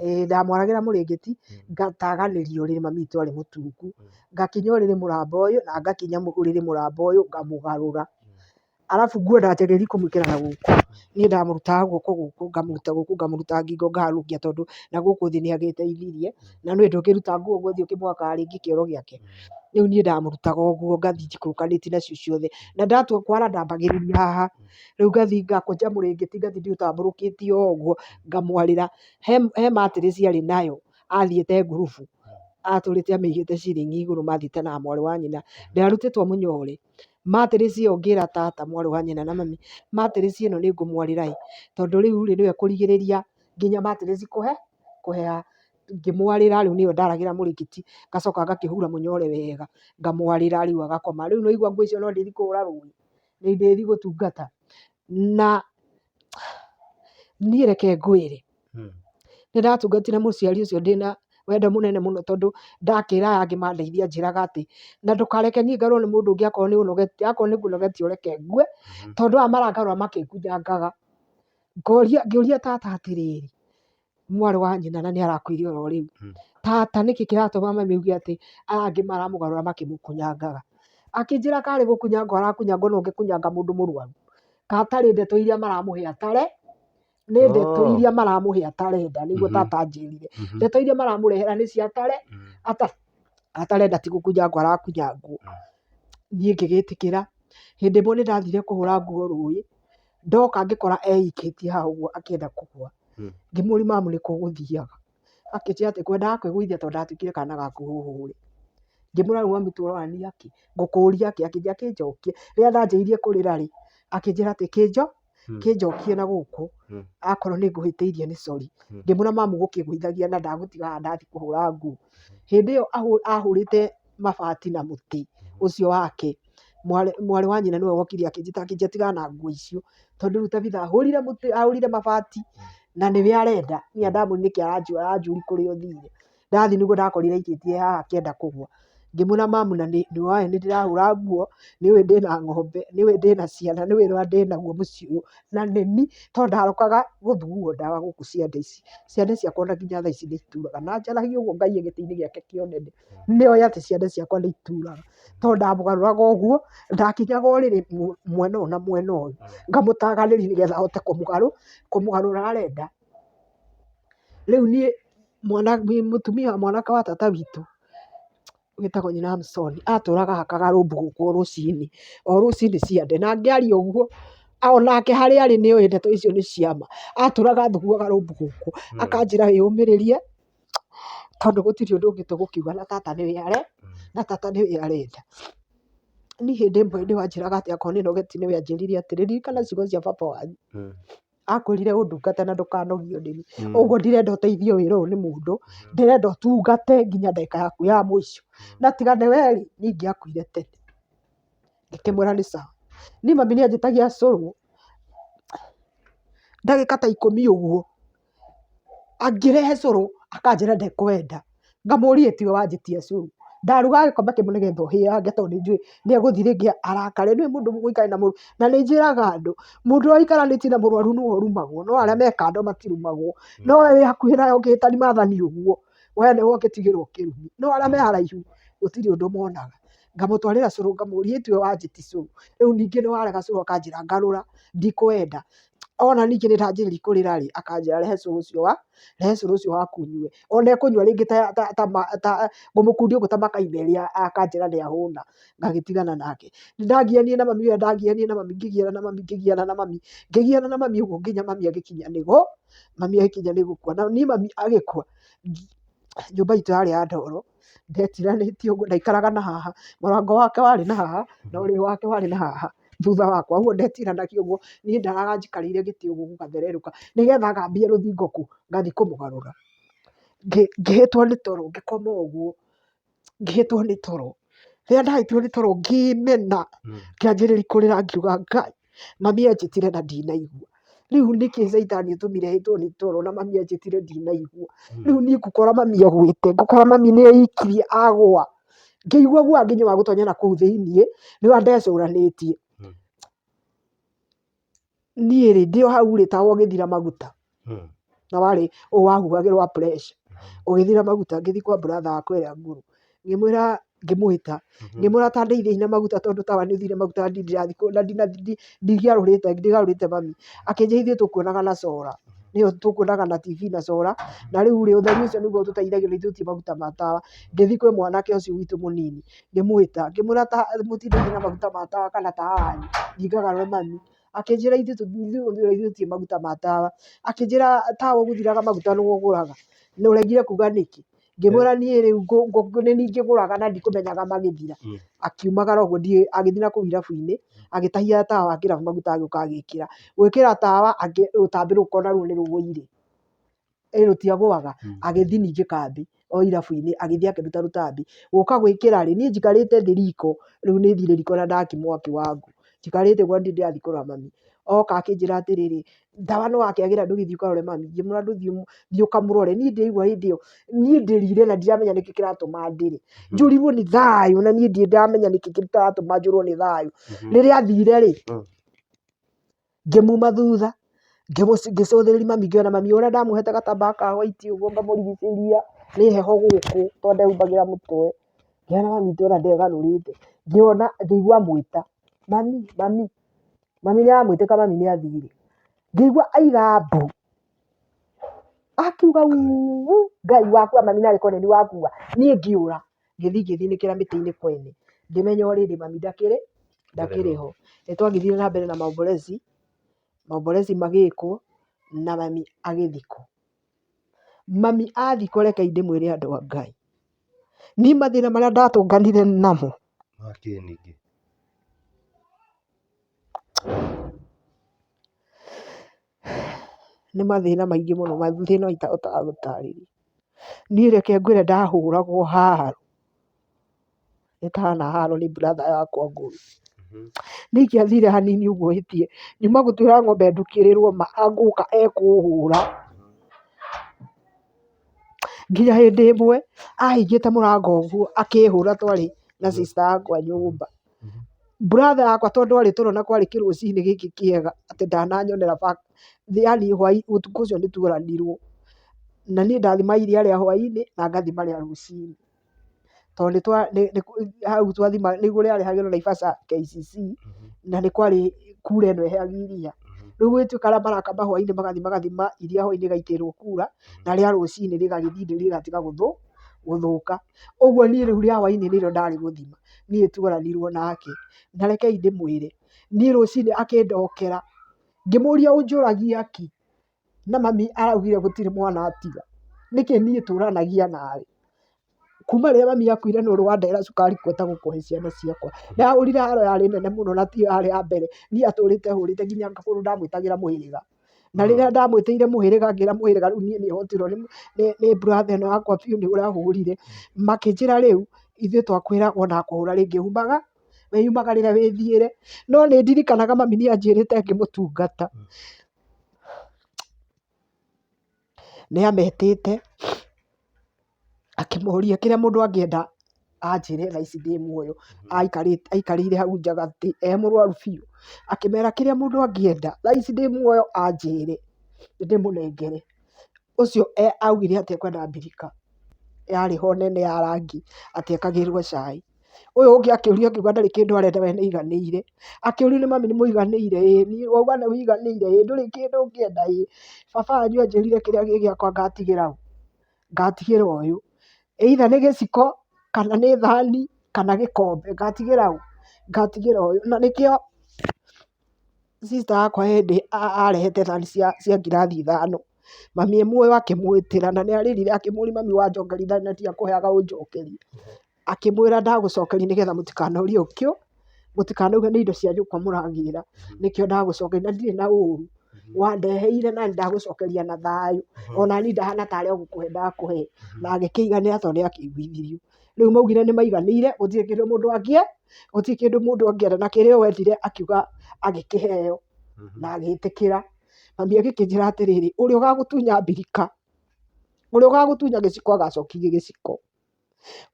Ĩĩ ndamwaragĩra mũrĩngĩti, ngataganĩria ũrĩrĩ mami witũ arĩ mũtungu. Ngakinya ũrĩrĩ mũramba ũyũ na ngakinya ũrĩrĩ mũramba ũyũ ngamũgarũra. Arabu nguo ndanjagĩrĩria kũmwĩkĩra na gũkũ. Niĩ ndamũrutaga guoko gũkũ, ngamũruta gũkũ ngamũruta ngingo ngaharũrũkia tondũ na gũkũ thĩ nĩ agĩteithirie. Na nĩũĩ ndũngĩruta nguo ũguo ũthiĩ ũkĩmwakaga rĩngĩ kĩoro gĩake. Rĩu niĩ ndamũrutaga ũguo ngathiĩ njikũrũkanĩtie nacio ciothe. Na ndatua kwara ndambagĩrĩria haha. Rĩu ngathiĩ ngakũnja mũrĩngĩti ngathiĩ ndĩũtambũrũkĩtie o ũguo ngamwarĩra. He mattress arĩ nayo athiĩte ngurubu, atũrĩte amĩigĩte ciringi igũrũ mathiĩte na mwarĩ wa nyina. Ndarutĩtwo mũnyore. Mattress ĩyo ngĩra tata mwarĩ wa nyina na mami, mattress ĩno nĩ ngũmwarĩra ĩ, tondũ rĩu rĩ nĩyo ĩkũrigĩrĩria nginya mattress kũheha. Ngĩmwarĩra rĩu nĩyo ndaragĩra mũrĩngĩti, ngacoka ngakĩhura mũnyore wega, ngamwarĩra rĩu agakoma. Rĩu nĩ waigua nguo icio no ndĩthiĩ kũhũra rũĩ, nĩ ndĩthiĩ gũtungata. Na niĩ reke ngwĩre, nĩ ndatungatire mũciari ũcio ndĩna wendo mũnene mũno tondũ ndakĩra aya angĩ mandeithie anjĩraga atĩ, na ndũkareke niĩ ngarũrwo nĩ mũndũ ũngĩ akorwo nĩ ũnogetie, akorwo nĩ ngũnogetie ũreke ngue, tondũ aya marangarũra makĩngunyangaga. Ngoria ngĩũria tata atĩrĩrĩ, mwarĩ wa nyina na nĩ arakuire oro rĩu, tata nĩkĩ kĩratũma mami auge atĩ aya angĩ maramũgarũra makĩmũkunyangaga? Akĩnjĩra karĩ gũkunyangwo arakunyangwo no ũngĩkunyanga mũndũ mũrwaru? Katarĩ ndeto iria maramũhe atare, nĩ ndeto iria maramũhe atarenda nĩguo tata anjĩrire. Ndeto iria maramũrehera nĩ cia atare, atarenda ti gũkunyangwo arakunyangwo. Niĩ ngĩgĩtĩkĩra, hĩndĩ ĩmwe nĩ ndathire kũhũra nguo rũĩ, ndoka ngĩkora eikĩtie haha ũguo akĩenda kũgwa. Ngĩmũria mamu nĩkũ ũgũthiaga? Akĩnjĩra atĩ ngwendaga kwĩgũithia tondũ ndatuĩkire kana ga kũhũhũrĩ. Ngĩmwĩra rĩu mami tũrorania kĩ? Ngũkũria kĩ? Akĩnjĩra kĩnjokie. Rĩrĩa ndanjĩrĩirie kũrĩra rĩ, akĩnjĩra atĩ kĩnjokie na gũkũ, akorwo nĩ ngũhĩtĩirie nĩ sorry. Ngĩmwĩra mamu gũkĩgũithagia na ndagũtiga haha ndathiĩ kũhũra nguo. Hĩndĩ ĩyo ahũrĩte mabati na mũtĩ ũcio wake, mwarĩ wa nyina nĩwe wokire akĩnjĩta akĩnjĩra tigana na nguo icio, tondũ rĩu Tabitha ahũrire mũtĩ, ahũrire mabati na nĩwe arenda. Niĩ ndamũria nĩkĩ aranjũria kũrĩa ũthire. Ndathiĩ nĩguo ndakorire aikĩtie haha akĩenda kũgwa. Ngĩmwĩra mamu na nĩ nĩwoĩ nĩ ndĩrahũra nguo, nĩũĩ ndĩna ng'ombe, nĩũĩ ndĩna ciana, nĩũĩ ũrĩa ndĩnaguo mũciĩ ũyũ, na nĩni tondũ ndarokaga gũthugwo ndawa gũkũ ciande ici. Ciande ciakwa ona nginya thaa ici nĩ ituraga, na njaragia ũguo Ngai e gĩtĩ-inĩ gĩake kĩa ũnene, nĩoĩ atĩ ciande ciakwa nĩ ituraga, tondũ ndamũgarũraga ũguo, ndakinyaga ũrĩrĩ mwena ũyũ na mwena ũyũ, ngamũtaganĩria nĩgetha hote kũmũgarũra arenda. Rĩu niĩ mwana mũtumia mwanake wa tata witũ wĩtagwo nyina Samson atũraga ahakaga rũmbu gũkũ o rũcinĩ, o rũcinĩ ciande. Na ngĩaria ũguo onake harĩa arĩ nĩ oĩ ndeto icio nĩ cia ma. Atũraga athuguaga rũmbu gũkũ akanjĩra wĩyũmĩrĩrie tondũ gũtirĩ ũndũ ũngĩ tũgũkiuga na tata nĩwe na tata nĩwe arenda. Niĩ hĩndĩ ĩmwe nĩ wanjĩraga atĩ akorwo nĩ nogeti nĩwe anjĩrire atĩrĩ, ririkana ciugo cia baba wanyu. Akwĩrire ũndungate na ndũkanogio nĩniĩ. Ũguo ndirenda ũteithio wĩra ũyũ nĩ mũndũ, ndĩrenda ũtungate nginya ndagĩka yaku ya mũico. Na tiga nĩ we rĩ, niĩ ingĩakuire tene. Ngĩkĩmwĩra nĩ sawa. Niĩ mami nĩ anjĩtagia cũrũ, ndagĩka ta ikũmi ũguo. Angĩrehe cũrũ akanjĩra ndekwenda, ngamũria ĩ tiwe wanjĩtia cũrũ, ndarugaga gĩkombe kĩmwe nĩgetha ũhĩange tondũ nĩ njũĩ nĩ egũthiĩ rĩngĩ arakare, nĩũĩ mũndũ mũgũikarania na mũndũ, na nĩ njĩraga andũ, mũndũ ũrĩa ũikaranĩtie na mũrwaru nĩwe ũrumagwo, no arĩa me kando matirumagwo, no we wĩ hakuhĩ nawe ũngĩhĩtania maathani ũguo, we nĩwe ũngĩtigĩrwo kĩrumi, no arĩa me haraihu gũtirĩ ũndũ monaga. Ngamũtwarĩra cũrũ ngamũria ĩ tiwe wanjĩtia cũrũ, rĩu ningĩ nĩ warega cũrũ akanjĩra ngarũra ndikwenda. Ona ningĩ nĩ ndanjĩrĩria kũrĩra rĩ, akanjĩra rehe cũrũ ũcio wa, rehe cũrũ ũcio waku nyue. Ona ekũnyua rĩngĩ ta ta ta ta ngũmũkundia ũguo ta makai merĩ akanjĩra nĩ ahũna, ngagĩtigana nake. Nĩ ndagianire na mami ũrĩa ndagianire na mami, ngĩgiana na mami, ngĩgiana na mami, ngĩgiana na mami ũguo nginya mami agĩkinya nĩ mami agĩkinya nĩ gũkua. Na niĩ mami agĩkua, nyũmba itũ yarĩ ya ndoro, ndetiranĩtie ũguo, ndaikaraga na haha, mũrango wake warĩ na haha, na ũrĩrĩ wake warĩ na haha. Thutha wakwa ũguo ndetiranagia ũguo, niĩ ndaraga njikarĩire gĩtĩ ũguo gũgathererũka nĩgetha ngambie rũthingo kũ ngathiĩ kũmũgarũra. Ngĩhĩtwo nĩ toro ngĩkoma ũguo, ngĩhĩtwo nĩ toro. Rĩrĩa ndahĩtirwo nĩ toro ngĩmena, ngĩanjĩrĩria kũrĩra ngiuga Ngai, mami anjĩtire na ndinaigua. Rĩu nĩkĩ caitani ũtũmire hĩtwo nĩ toro na mami anjĩtire ndinaigua. Rĩu niĩ ngũkora mami agwĩte, ngũkora mami nĩ eikirie agwa. Ngĩigua guoya nginya wa gũtonya na kũu thĩiniĩ, nĩ ũrĩa ndecũranĩtie. Niĩ rĩ, ndĩ o hau rĩ, tawa ũgĩthira maguta. Na warĩ ũyũ wahuhagĩrwo wa pressure. Ũgĩthira maguta, ngĩthiĩ kwa brother wakwa ĩrĩa ngũrũ, ngĩmwĩra ngĩmwĩta, ngĩmwĩra ta ndeithia na maguta tondũ tawa nĩ ũthirire maguta na ndingĩarũrĩte ndigarũrĩte mami. Akĩnjĩra ithuĩ tũkuonaga na solar, nĩyo tũkuonaga na TV na solar, na rĩu rĩ, ũtheri ũcio nĩguo ũtũteithagia na ithuĩ tũtirĩ maguta ma tawa. Ngĩthiĩ kwĩ mwanake ũcio witũ mũnini, ngĩmwĩta, ngĩmwĩra ta mũtindeithie na maguta ma tawa kana tawa wanyu, thiĩ ngagarũre mami. Akĩnjĩra ithuĩ tũtirĩ maguta ma tawa, akĩnjĩra tawa ũgũthiraga maguta nĩwe ũgũraga, na ũregire kuga nĩkĩ? Ngĩmwĩra niĩ rĩu nĩ niĩ ngĩgũraga na ndikũmenyaga magĩthira. Akiumagara ũguo ndiũĩ, agĩthiĩ nakũu irabu-inĩ, agĩtahia tawa kĩrabu maguta agĩũka agĩkĩra. Gwĩkĩra tawa rũtambĩ rũu naruo nĩ rũgũire. Ĩ rũtiagũaga, agĩthiĩ ningĩ kambĩ o irabu-inĩ, agĩthiĩ akĩruta rũtambĩ. Gũka gwĩkĩra rĩ, niĩ njikarĩte thĩ riko, rĩu nĩ thire riko na ndakia mwaki wa ngũ. Njikarĩte ũguo na ndirĩ ndĩrathiĩ kũrora mami. Oka akĩnjĩra atĩrĩrĩ, ndawa nĩ wakĩagĩra ndũgĩthiĩ ũkarore mami. Ngĩmwĩra ndũthiĩ thiĩ ũkamũrore. Niĩ ndĩraigua hĩndĩ ĩyo, niĩ ndĩrire na ndiramenya nĩkĩ kĩratũma ndĩre. Njũrirwo nĩ thayũ na niĩ ndirĩ ndamenya nĩkĩ kĩratũma njũrwo nĩ thayũ. Rĩrĩa athire rĩ, ngĩmuma thutha, ngĩcũthĩrĩria mami ngĩona mami ũrĩa ndamũhete gatambaya ka white ũguo ngamũrigicĩria nĩ heho gũkũ tondũ ndehumbagĩra mũtwe. Ngĩona mami ndĩrona ndegarũrĩte, ngĩona ngĩigua amwĩta, mami mami, mami nĩ aramwĩtĩka mami nĩ athire. Ngĩigua aiga mbu, akiuga uu Ngai wakua mami narĩ korwo nĩ niĩ wakua, niĩ ngĩũra. Ngĩthiĩ ngĩthinĩkĩra mĩtĩ-inĩ kwene, ngĩmenya already mami ndakĩrĩ, ndakĩrĩ ho. Nĩ twagĩthire na mbere na maombolezi, maombolezi magĩkwo na mami agĩthikwo. Mami athikwo rekei ndĩmwĩre andũ a Ngai, niĩ mathĩna marĩa ndatũnganire namo. Makĩ ningĩ? Nĩ mathĩna maingĩ mũno, mathĩna itahotaga gũtarĩria. Niĩ reke ngwĩre ndahũragwo haro, ĩtahana haro nĩ brother yakwa ngũrũ. Nĩ ingĩathire hanini ũguo hĩtie, nyuma gũtuĩra ng'ombe ndukĩrĩrwo ma agũka ekũhũra. Nginya hĩndĩ ĩmwe ahingĩte mũrango ũguo akĩhũra twarĩ na sister yakwa nyũmba. Brother yakwa tondũ arĩ toro na kwarĩ kĩrũcinĩ gĩkĩ kĩega atĩ ndananyonera yaani hwaĩ ũtukũ ũcio nĩ tuoranirwo. Na niĩ ndathima iria rĩa hwainĩ na ngathima rĩa rũcinĩ. Tondũ hau twathima nĩguo rĩarehagĩrwo Naivasha KCC, na nĩ kwarĩ kura ĩno ĩheagio iria. Rĩu gũgĩtuĩka arĩa marakama hwainĩ magathiĩ magathima iria hwainĩ rĩgaitĩrĩrwo kura, na rĩa rũcinĩ rĩgagĩthiĩ rĩgatiga gũthũka. Ũguo niĩ rĩu rĩa hwainĩ nĩrĩo ndarĩ gũthima, niĩ tuoranirwo nake. Na rekei ndĩmwĩre, niĩ rũcinĩ akĩndokera, ngĩmũria ũnjũragia kĩ? Na mami araugire gũtirĩ mwana atiga, nĩkĩ niĩ tũranagia nawe? Kuma rĩrĩa mami akuire nĩ ũrĩ wandehera cukari ngwenda gũkũhe ciana ciakwa. Ndahũrire haro yarĩ nene mũno na tiyo yarĩ ya mbere, niĩ atũrĩte hũrĩte nginya kũndũ ndamwĩtagĩra mũhĩrĩga. Na rĩrĩa ndamwĩtĩire mũhĩrĩga ngĩra mũhĩrĩga rĩu niĩ nĩ hotirwo nĩ brother ĩno yakwa biũ nĩ ũrahũrire, makĩnjĩra rĩu ithuĩ twakwĩra wona akũhũra rĩngĩ umaga, wĩyumagarĩre wĩthiĩre. No nĩ ndirikanaga mami nĩ anjĩrĩte ngĩmũtungata, nĩ ametĩte akĩmoria kĩrĩa mũndũ angĩenda anjĩre thaa ici ndĩ muoyo, aikarĩire hau nja gatĩ e mũrwaru biũ, akĩmera kĩrĩa mũndũ angĩenda thaa ici ndĩ muoyo anjĩre ndĩmũnengere. Ũcio augire atĩ ekwenda mbirika yarĩ ho nene ya rangi atĩ ekagĩrwo cai. Ũyũ ũngĩ akĩũrio akiuga ndarĩ kĩndũ arenda we nĩ aiganĩire. Akĩũrio nĩ mami nĩ mũiganĩire? Ĩĩ. Wauga nĩ ũiganĩire? Ĩĩ. Ndũrĩ kĩndũ ũngĩenda? Ĩĩ. Baba wanyu anjĩrire kĩrĩa gĩ gĩakwa ngatigĩra ũ? Ngatigĩra ũyũ. Either nĩ gĩciko kana nĩ thani kana gĩkombe, ngatigĩra ũ? Ngatigĩra ũyũ. Na nĩkĩo sister yakwa hĩndĩ arehete thani cia ngirathi ithano, mami e muoyo akĩmwĩtĩra na nĩ arĩrire akĩmũria mami wanjokeria thani na ndiakũheaga ũnjokerie. Akĩmwĩra ndagũcokeria nĩgetha mũtikanorie ũkĩ Mũtikanauge nĩ indo cia nyũkwa mũragĩra, nĩkĩo ndagũcokeria na ndirĩ na ũru. Wandeheire na nĩ ndagũcokeria na thayũ, ona niĩ ndahana tarĩ o gũkũhe ndakũhe. Na agĩkĩiganĩra tondũ nĩ akĩiguithirio. Rĩu maugire nĩ maiganĩire, gũtirĩ kĩndũ mũndũ angĩ, gũtirĩ kĩndũ mũndũ angĩenda, na kĩrĩa wendire akiuga agĩkĩheo na agĩtĩkĩra. Mami agĩkĩnjĩra atĩrĩrĩ, ũrĩa ũgagũtunya mbirika, ũrĩa ũgagũtunya gĩciko agacokia gĩciko.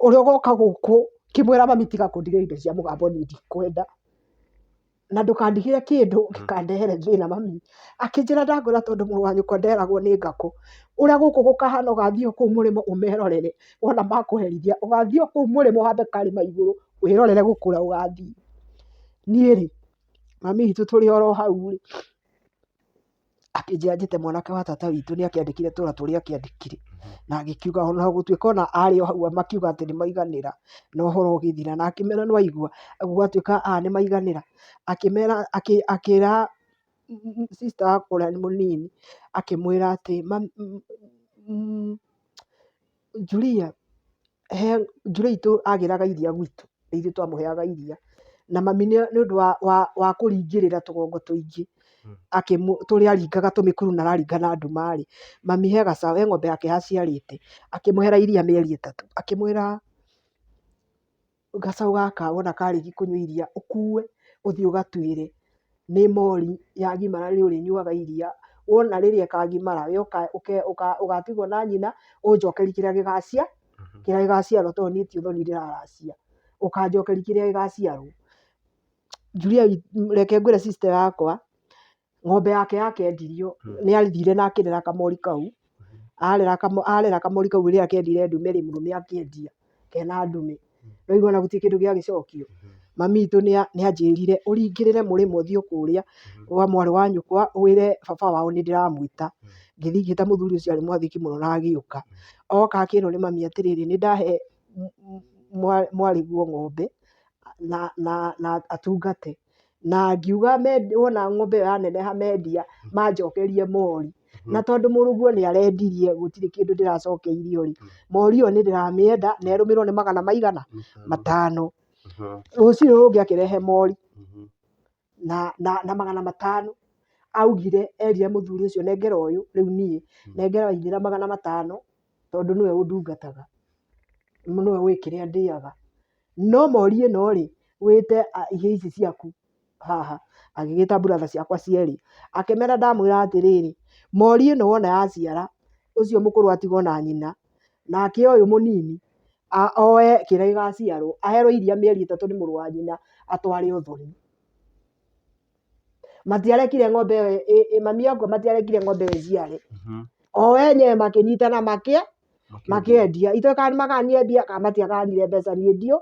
Ũrĩa ũgoka gũkũ, ngĩmwĩra mami tiga kũndigĩra indo cia mũgambo niĩ ndikwenda. Na ndũkandigĩre kĩndũ gĩkandehere thĩna mami. Akĩnjĩra ndakwĩra tondũ mũrũ wa nyũkwa nderagwo nĩ ngakũ. Ũrĩa gũkũ gũkahana ũgathiĩ o kũu mũrĩmo ũmerorere, wona makũherithia, ũgathiĩ o kũu mũrĩmo ũhambe karĩma igũrũ wĩrorere gũkũ ũrĩa gũgathiĩ. Niĩ rĩ, mami witũ tũrĩ oro hau rĩ, akĩnjĩra njĩte mwanake wa tata witũ nĩ akĩandĩkire tũra tũrĩa akĩandĩkire, na agĩkiuga ona gũtuĩka ona arĩ o hau makiuga atĩ nĩ maiganĩra na ũhoro ũgĩthira, na akĩmera nĩ waigua gwatuĩka aya nĩ maiganĩra, akĩmera akĩra sister wakwa ũrĩa mũnini akĩmwĩra atĩ Julia, he Julia witũ agĩraga iria gwitũ, nĩ ithuĩ twamũheaga iria, na mami nĩ ũndũ wa kũringĩrĩra tũgongo tũingĩ, tũrĩa aringaga tũmĩkuru na araringa na nduma rĩ, mami he gacaũ, he ng'ombe yake yaciarĩte, akĩmũhera iria mĩeri ĩtatũ, akĩmwĩra gacaũ gaka wona karĩkia kũnyua iria, ũkue ũthiĩ ũgatuĩre nĩ mori yagimara nĩ ũrĩnyuaga iria, wona rĩrĩa ĩkagimara ũgatigwo na nyina, ũnjokerie kĩrĩa kĩrĩa gĩgaciarwo tondũ niĩ ti ũthoni ndĩraracia, ũkanjokeria kĩrĩa gĩgaciarwo. Julia, reke ngwĩre sister yakwa, ng'ombe yake yakĩendirio, nĩ athire na akĩrera kamori kau, arera kamori kau rĩrĩa akendire ndume rĩ, mũrũme akĩendia kena ndume. Ũraigua ona gũtirĩ kĩndũ gĩagĩcokio. Mami witũ nĩ anjĩrire ũringĩrĩre mũrĩmo ũthiĩ kũrĩa kwa mwarĩ wa nyũkwa wĩre baba wao nĩ ndĩramwĩta. Ngĩthiĩ ngĩta mũthuri ũcio arĩ mwathĩki mũno na agĩũka. Oka akĩrwo nĩ mami atĩrĩrĩ, nĩ ndahe mwarĩguo ng'ombe na atungate. Na ngiuga wona ng'ombe ĩyo yaneneha mendia manjokerie mori. Na tondũ mũrũguo nĩ arendirie gũtirĩ kĩndũ ndĩracokeirio rĩ, mori ĩyo nĩ ndĩramĩenda na ĩrũmĩrĩrwo nĩ magana maigana? Matano. Rũcinĩ rũngĩ akĩrehe mori na magana matano. Augire erire mũthuri ũcio nengera ũyũ rĩu niĩ, nengera waithĩra magana matano tondũ nĩwe ũndungataga, nĩwe ũĩ kĩrĩa ndĩaga. No mori ĩno rĩ, wĩte ihĩĩ ici ciaku haha. Agĩgĩta brother ciakwa cierĩ, akĩmera ndamwĩra atĩrĩrĩ, mori ĩno wona yaciara, ũcio mũkũrũ atigwo na nyina, nake ũyũ mũnini oe kĩrĩa gĩgaciarwo, aherwo iria mĩeri ĩtatũ nĩ mũrũ wa nyina, atware ũthoni. Matiarekire ng'ombe ĩyo, mami akua matiarekire ng'ombe ĩyo ĩciare. O enyewe makĩnyitana makĩendia. Itoĩ kana nĩmaganire mbia kana matiaganire mbeca niĩ ndiũĩ,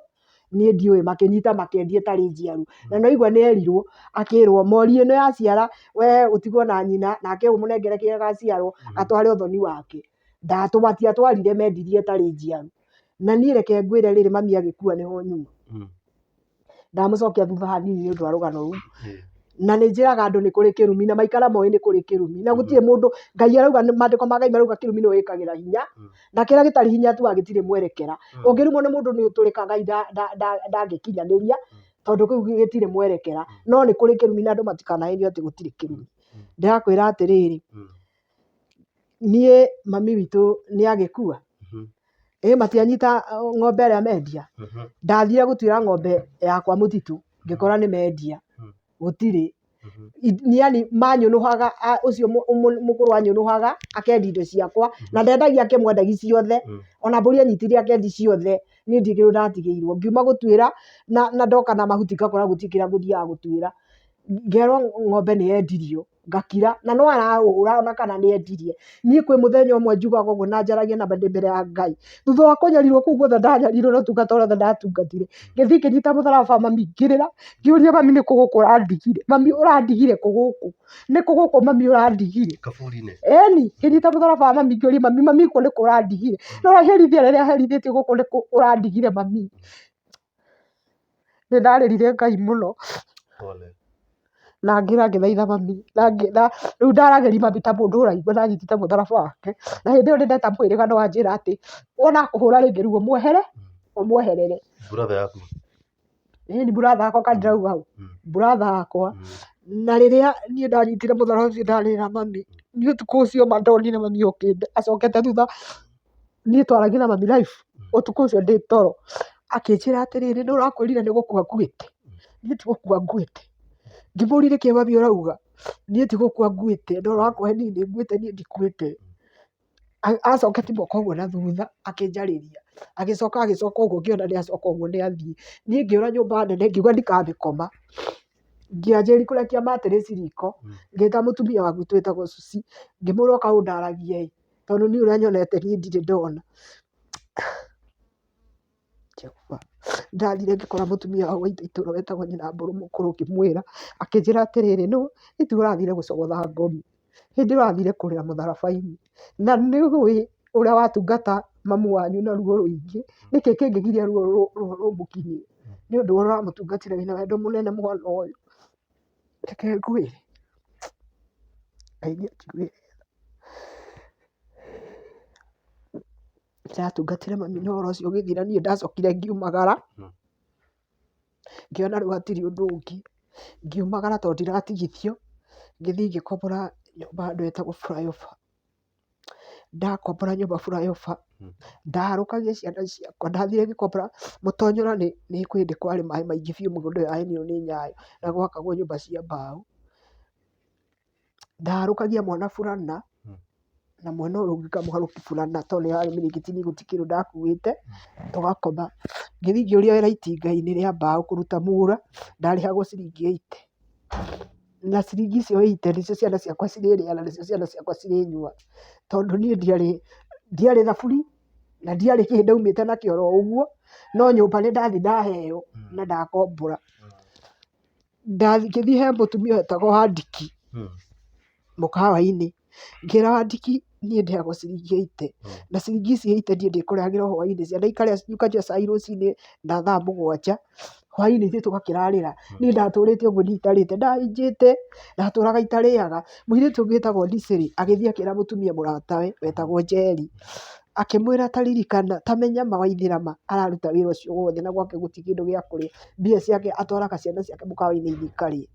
niĩ ndiũĩ makĩnyita makĩendia ĩtarĩ njiaru. Na nĩ waigua nĩ erirwo akĩrwo mori ĩno yaciara we ũtigwo na nyina nake ũyũ ũmũnengere kĩrĩa gĩgaciarwo atware ũthoni wake. Matiatwarire mendirie ĩtarĩ njiaru. Na niĩ reke ngwĩre rĩrĩ mami agĩkua nĩho nyuma. Ndamũcokia thutha hanini nĩ ũndũ wa rũgano rũu. Na nĩ njĩraga andũ nĩ kũrĩ kĩrumi na maikara moĩ nĩ kũrĩ kĩrumi na gũtirĩ mũndũ, Ngai arauga, maandĩko ma Ngai marauga kĩrumi nĩwe wĩkagĩra hinya na kĩrĩa gĩtarĩ hinya tugaga gĩtirĩ mwerekera. Ũngĩrumwo nĩ mũndũ nĩ ũtũrĩka Ngai ndangĩkinyanĩria tondũ kĩu gĩtirĩ mwerekera. No nĩ kũrĩ kĩrumi na andũ matikanahenio atĩ gũtirĩ kĩrumi. Ndĩrakwĩra atĩrĩrĩ, niĩ mami witũ nĩ agĩkua, ĩ matianyita ng'ombe ĩrĩa mendia, ndathire gũtuĩra ng'ombe yakwa mũtitũ ngĩkora nĩ mendia, gũtirĩ. Yani manyũnũhaga ũcio mũkũrũ anyũnũhaga akendia indo ciakwa, na ndendagia kĩmwe endagia ciothe, ona mbũri anyitire akendia ciothe, niĩ ndirĩ kĩndũ ndatigĩirwo. Ngiuma gũtuĩra na ndoka na mahuti ngakora gũtirĩ kĩrĩa ngũthiaga gũtuĩra, ngerwo ng'ombe nĩ yendirio. Ngakira, na no arahũra ona kana nĩ endirie. Niĩ kwĩ mũthenya ũmwe njugaga ũguo na njaragia na ma ndĩ mbere ya Ngai. Thutha wa kũnyarirwo kũu guothe ndanyarirwo na ũtungata ũrĩa wothe ndatungatire, ngĩthiĩ ngĩnyita mũtharaba wa mami ngĩrĩra, ngĩũria mami nĩ kũ gũkũ ũrandigire, mami ũrandigire kũ gũkũ, nĩ kũ gũkũ mami ũrandigire. Kaburi-inĩ. Ĩni, ngĩnyita mũtharaba wa mami ngĩũria mami, mami gũkũ nĩkũ ũrandigire? No herithia rĩrĩa herithĩtio gũkũ nĩkũ ũrandigire mami? Nĩ ndarĩrire Ngai mũno. Pole. Na ngĩra ngĩthaitha mami, rĩu ndaragĩria mami ta mũndũ ũraigua na anyitĩte mũtharaba wake. Na hĩndĩ ĩyo nĩ ndeta mũhĩrĩga no anjĩra atĩ, wona akũhũra rĩngĩ rĩu ũmwehere, ũmweherere. Brother yaku. Ĩni brother wakwa kandirauga hau, brother wakwa. Na rĩrĩa niĩ ndanyitire mũtharaba ũcio ndarĩra mami, niĩ ũtukũ ũcio ma ndonire mami okĩte acokete thutha, niĩ twaragia na mami live ũtukũ ũcio ndĩ toro, akĩnjĩra atĩrĩrĩ, nũ ũrakwĩrire nĩ gũkua nguĩte? Niĩ ti gũkua nguĩte. Ngĩmũria nĩkĩ mami ũrauga? Niĩ ti gũkua nguĩte, no ũrakũhe niĩ nĩ nguĩte niĩ ndikuĩte. Acoketie moko ũguo na thutha akĩnjarĩria, agĩcoka agĩcoka ũguo ngĩona nĩ acoka ũguo nĩ athiĩ. Niĩ ngĩũra nyũmba nene ngiuga ndikamĩkoma. Ngĩanjĩrĩria kũrekia mattress riko, ngĩta mũtumia wa gwitũ wĩtagwo Susi, ngĩmwĩra ũka ũndaragie ĩ, tondũ niĩ ũrĩa nyonete niĩ ndirĩ ndona. Ndathire ngĩkora mũtumia wa itũra wetagwo nyina Mbũrũ mũkũrũ ngĩmwĩra, akĩnjĩra atĩrĩrĩ, nĩ tiwe ũrathire gũcogotha ngomi, hĩndĩ ĩyo ũrathire kũrĩra mũtharaba-inĩ, na nĩ ũĩ ũrĩa watungata mamu wanyu na ruo rũingĩ, nĩkĩ kĩngĩgiria ruo rũmũkinyĩre, nĩ ũndũ wa ũrĩa ũramũtungatĩra wĩna wendo mũnene mwana ũyũ. Reke ngwĩre, Ngai nĩ anjiguĩre tha. Ndĩratungatire mami na ũhoro ũcio ũgĩthira, niĩ ndacokire ngiumagara, ngĩona rĩu hatirĩ ũndũ ũngĩ, ngiumagara tondũ ndiratigithio, ngĩthiĩ ngĩkombora nyũmba handũ hetagwo flyover. Ndakombora nyũmba flyover, ndaharũkagia ciana ciakwa, ndathire ngĩkombora, mũtonyora nĩ kwĩ hĩndĩ kwarĩ maĩ maingĩ biũ mũgũnda ũyũ waheanirwo nĩ Nyayo na gwakagwo nyũmba cia mbaũ. Ndaharũkagia mwana burana na mwena ũyũ ũngĩ ngamũharũkia burana tondũ nĩ hararĩ mĩrĩngĩti niĩ gũtirĩ kĩndũ ndakuĩte, tũgakoma. Ngĩthiĩ ngĩũria wĩra itinga-inĩ rĩa mbaũ kũruta mũra, ndarĩhagwo ciringi 80. Na ciringi icio 80 nĩcio ciana ciakwa cirĩrĩa na nĩcio ciana ciakwa cirĩnyua, tondũ niĩ ndiarĩ ndiarĩ thaburi na ndiarĩ kĩ ndaumĩte nakĩo oro ũguo, no nyũmba nĩ ndathiĩ ndaheo na ndakombora. Ngĩthiĩ he mũtumia wetagwo Wandiki mũkawa-inĩ, ngĩra Wandiki niĩ ndĩhagwo ciringi 80 na ciringi ici 80 niĩ ndĩkũrehagĩra o hwainĩ, ciana ikarĩa ikanyua cai rũcinĩ na thaa mũgwanja, hwainĩ ithuĩ tũgakĩrarĩra. Niĩ ndatũrĩte ũguo niĩ itarĩte, ndahĩnjĩte, ndatũraga itarĩaga. Mũirĩtu ũngĩ wĩtagwo Ndicĩrĩ agĩthiĩ akĩra mũtumia mũratawe wetagwo Njeri, akĩmwĩra ta ririkana, ta menya ma Waithĩra ma araruta wĩra ũcio wothe na gwake gũtirĩ kĩndũ gĩa kũrĩa, mbia ciake atwaraga ciana ciake mũkawa-inĩ ithiĩ ikarĩe.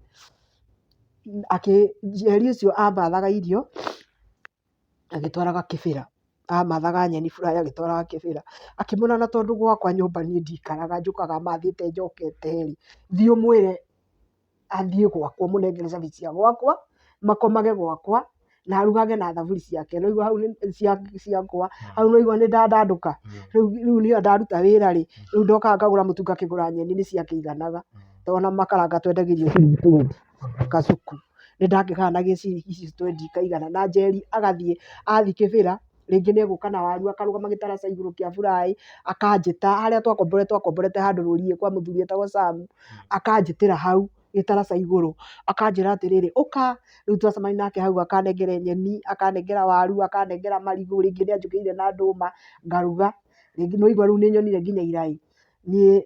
Njeri ũcio amathaga irio agĩtwaraga kĩbĩra, amathaga nyeni fry agĩtwaraga kĩbĩra. Akĩmwĩra na tondũ gwakwa nyũmba niĩ ndikaraga njũkaga mathĩte njokete rĩ, thiĩ ũmwĩre athiĩ gwakwa ũmũnengere cabi cia gwakwa, makomage gwakwa na arugage na thaburi ciake. Nĩwaigua hau ciakwa, hau nĩwaigua nĩ ndandandũka. Rĩu niĩ ndaruta wĩra rĩ, rĩu ndokaga ngagũra mũtu ngakĩgũra nyeni nĩ ciakĩiganaga. Tondũ ona makaranga twendagĩrio ciringi 20 kacuku. Nĩ ndakĩgana ciringi ici 20 ikaigana. Na Njeri agathiĩ, athiĩ kĩbĩra, rĩngĩ nĩ egũka na waru akarũgama gĩtaraca igũrũ kĩa fry, akanjĩta, harĩa twakomborete twakomborete handũ rũriĩ kwa mũthuri wetagwo Sam, akanjĩtĩra hau gĩtaraca igũrũ, akanjĩra atĩrĩrĩ, ũka, rĩu twacemania nake hau akanengera nyeni, akanengera waru, akanengera marigũ, rĩngĩ nĩ anjũkĩire na ndũma, ngaruga, rĩngĩ nĩ waigua rĩu nĩ nyonire nginya iraĩ, niĩ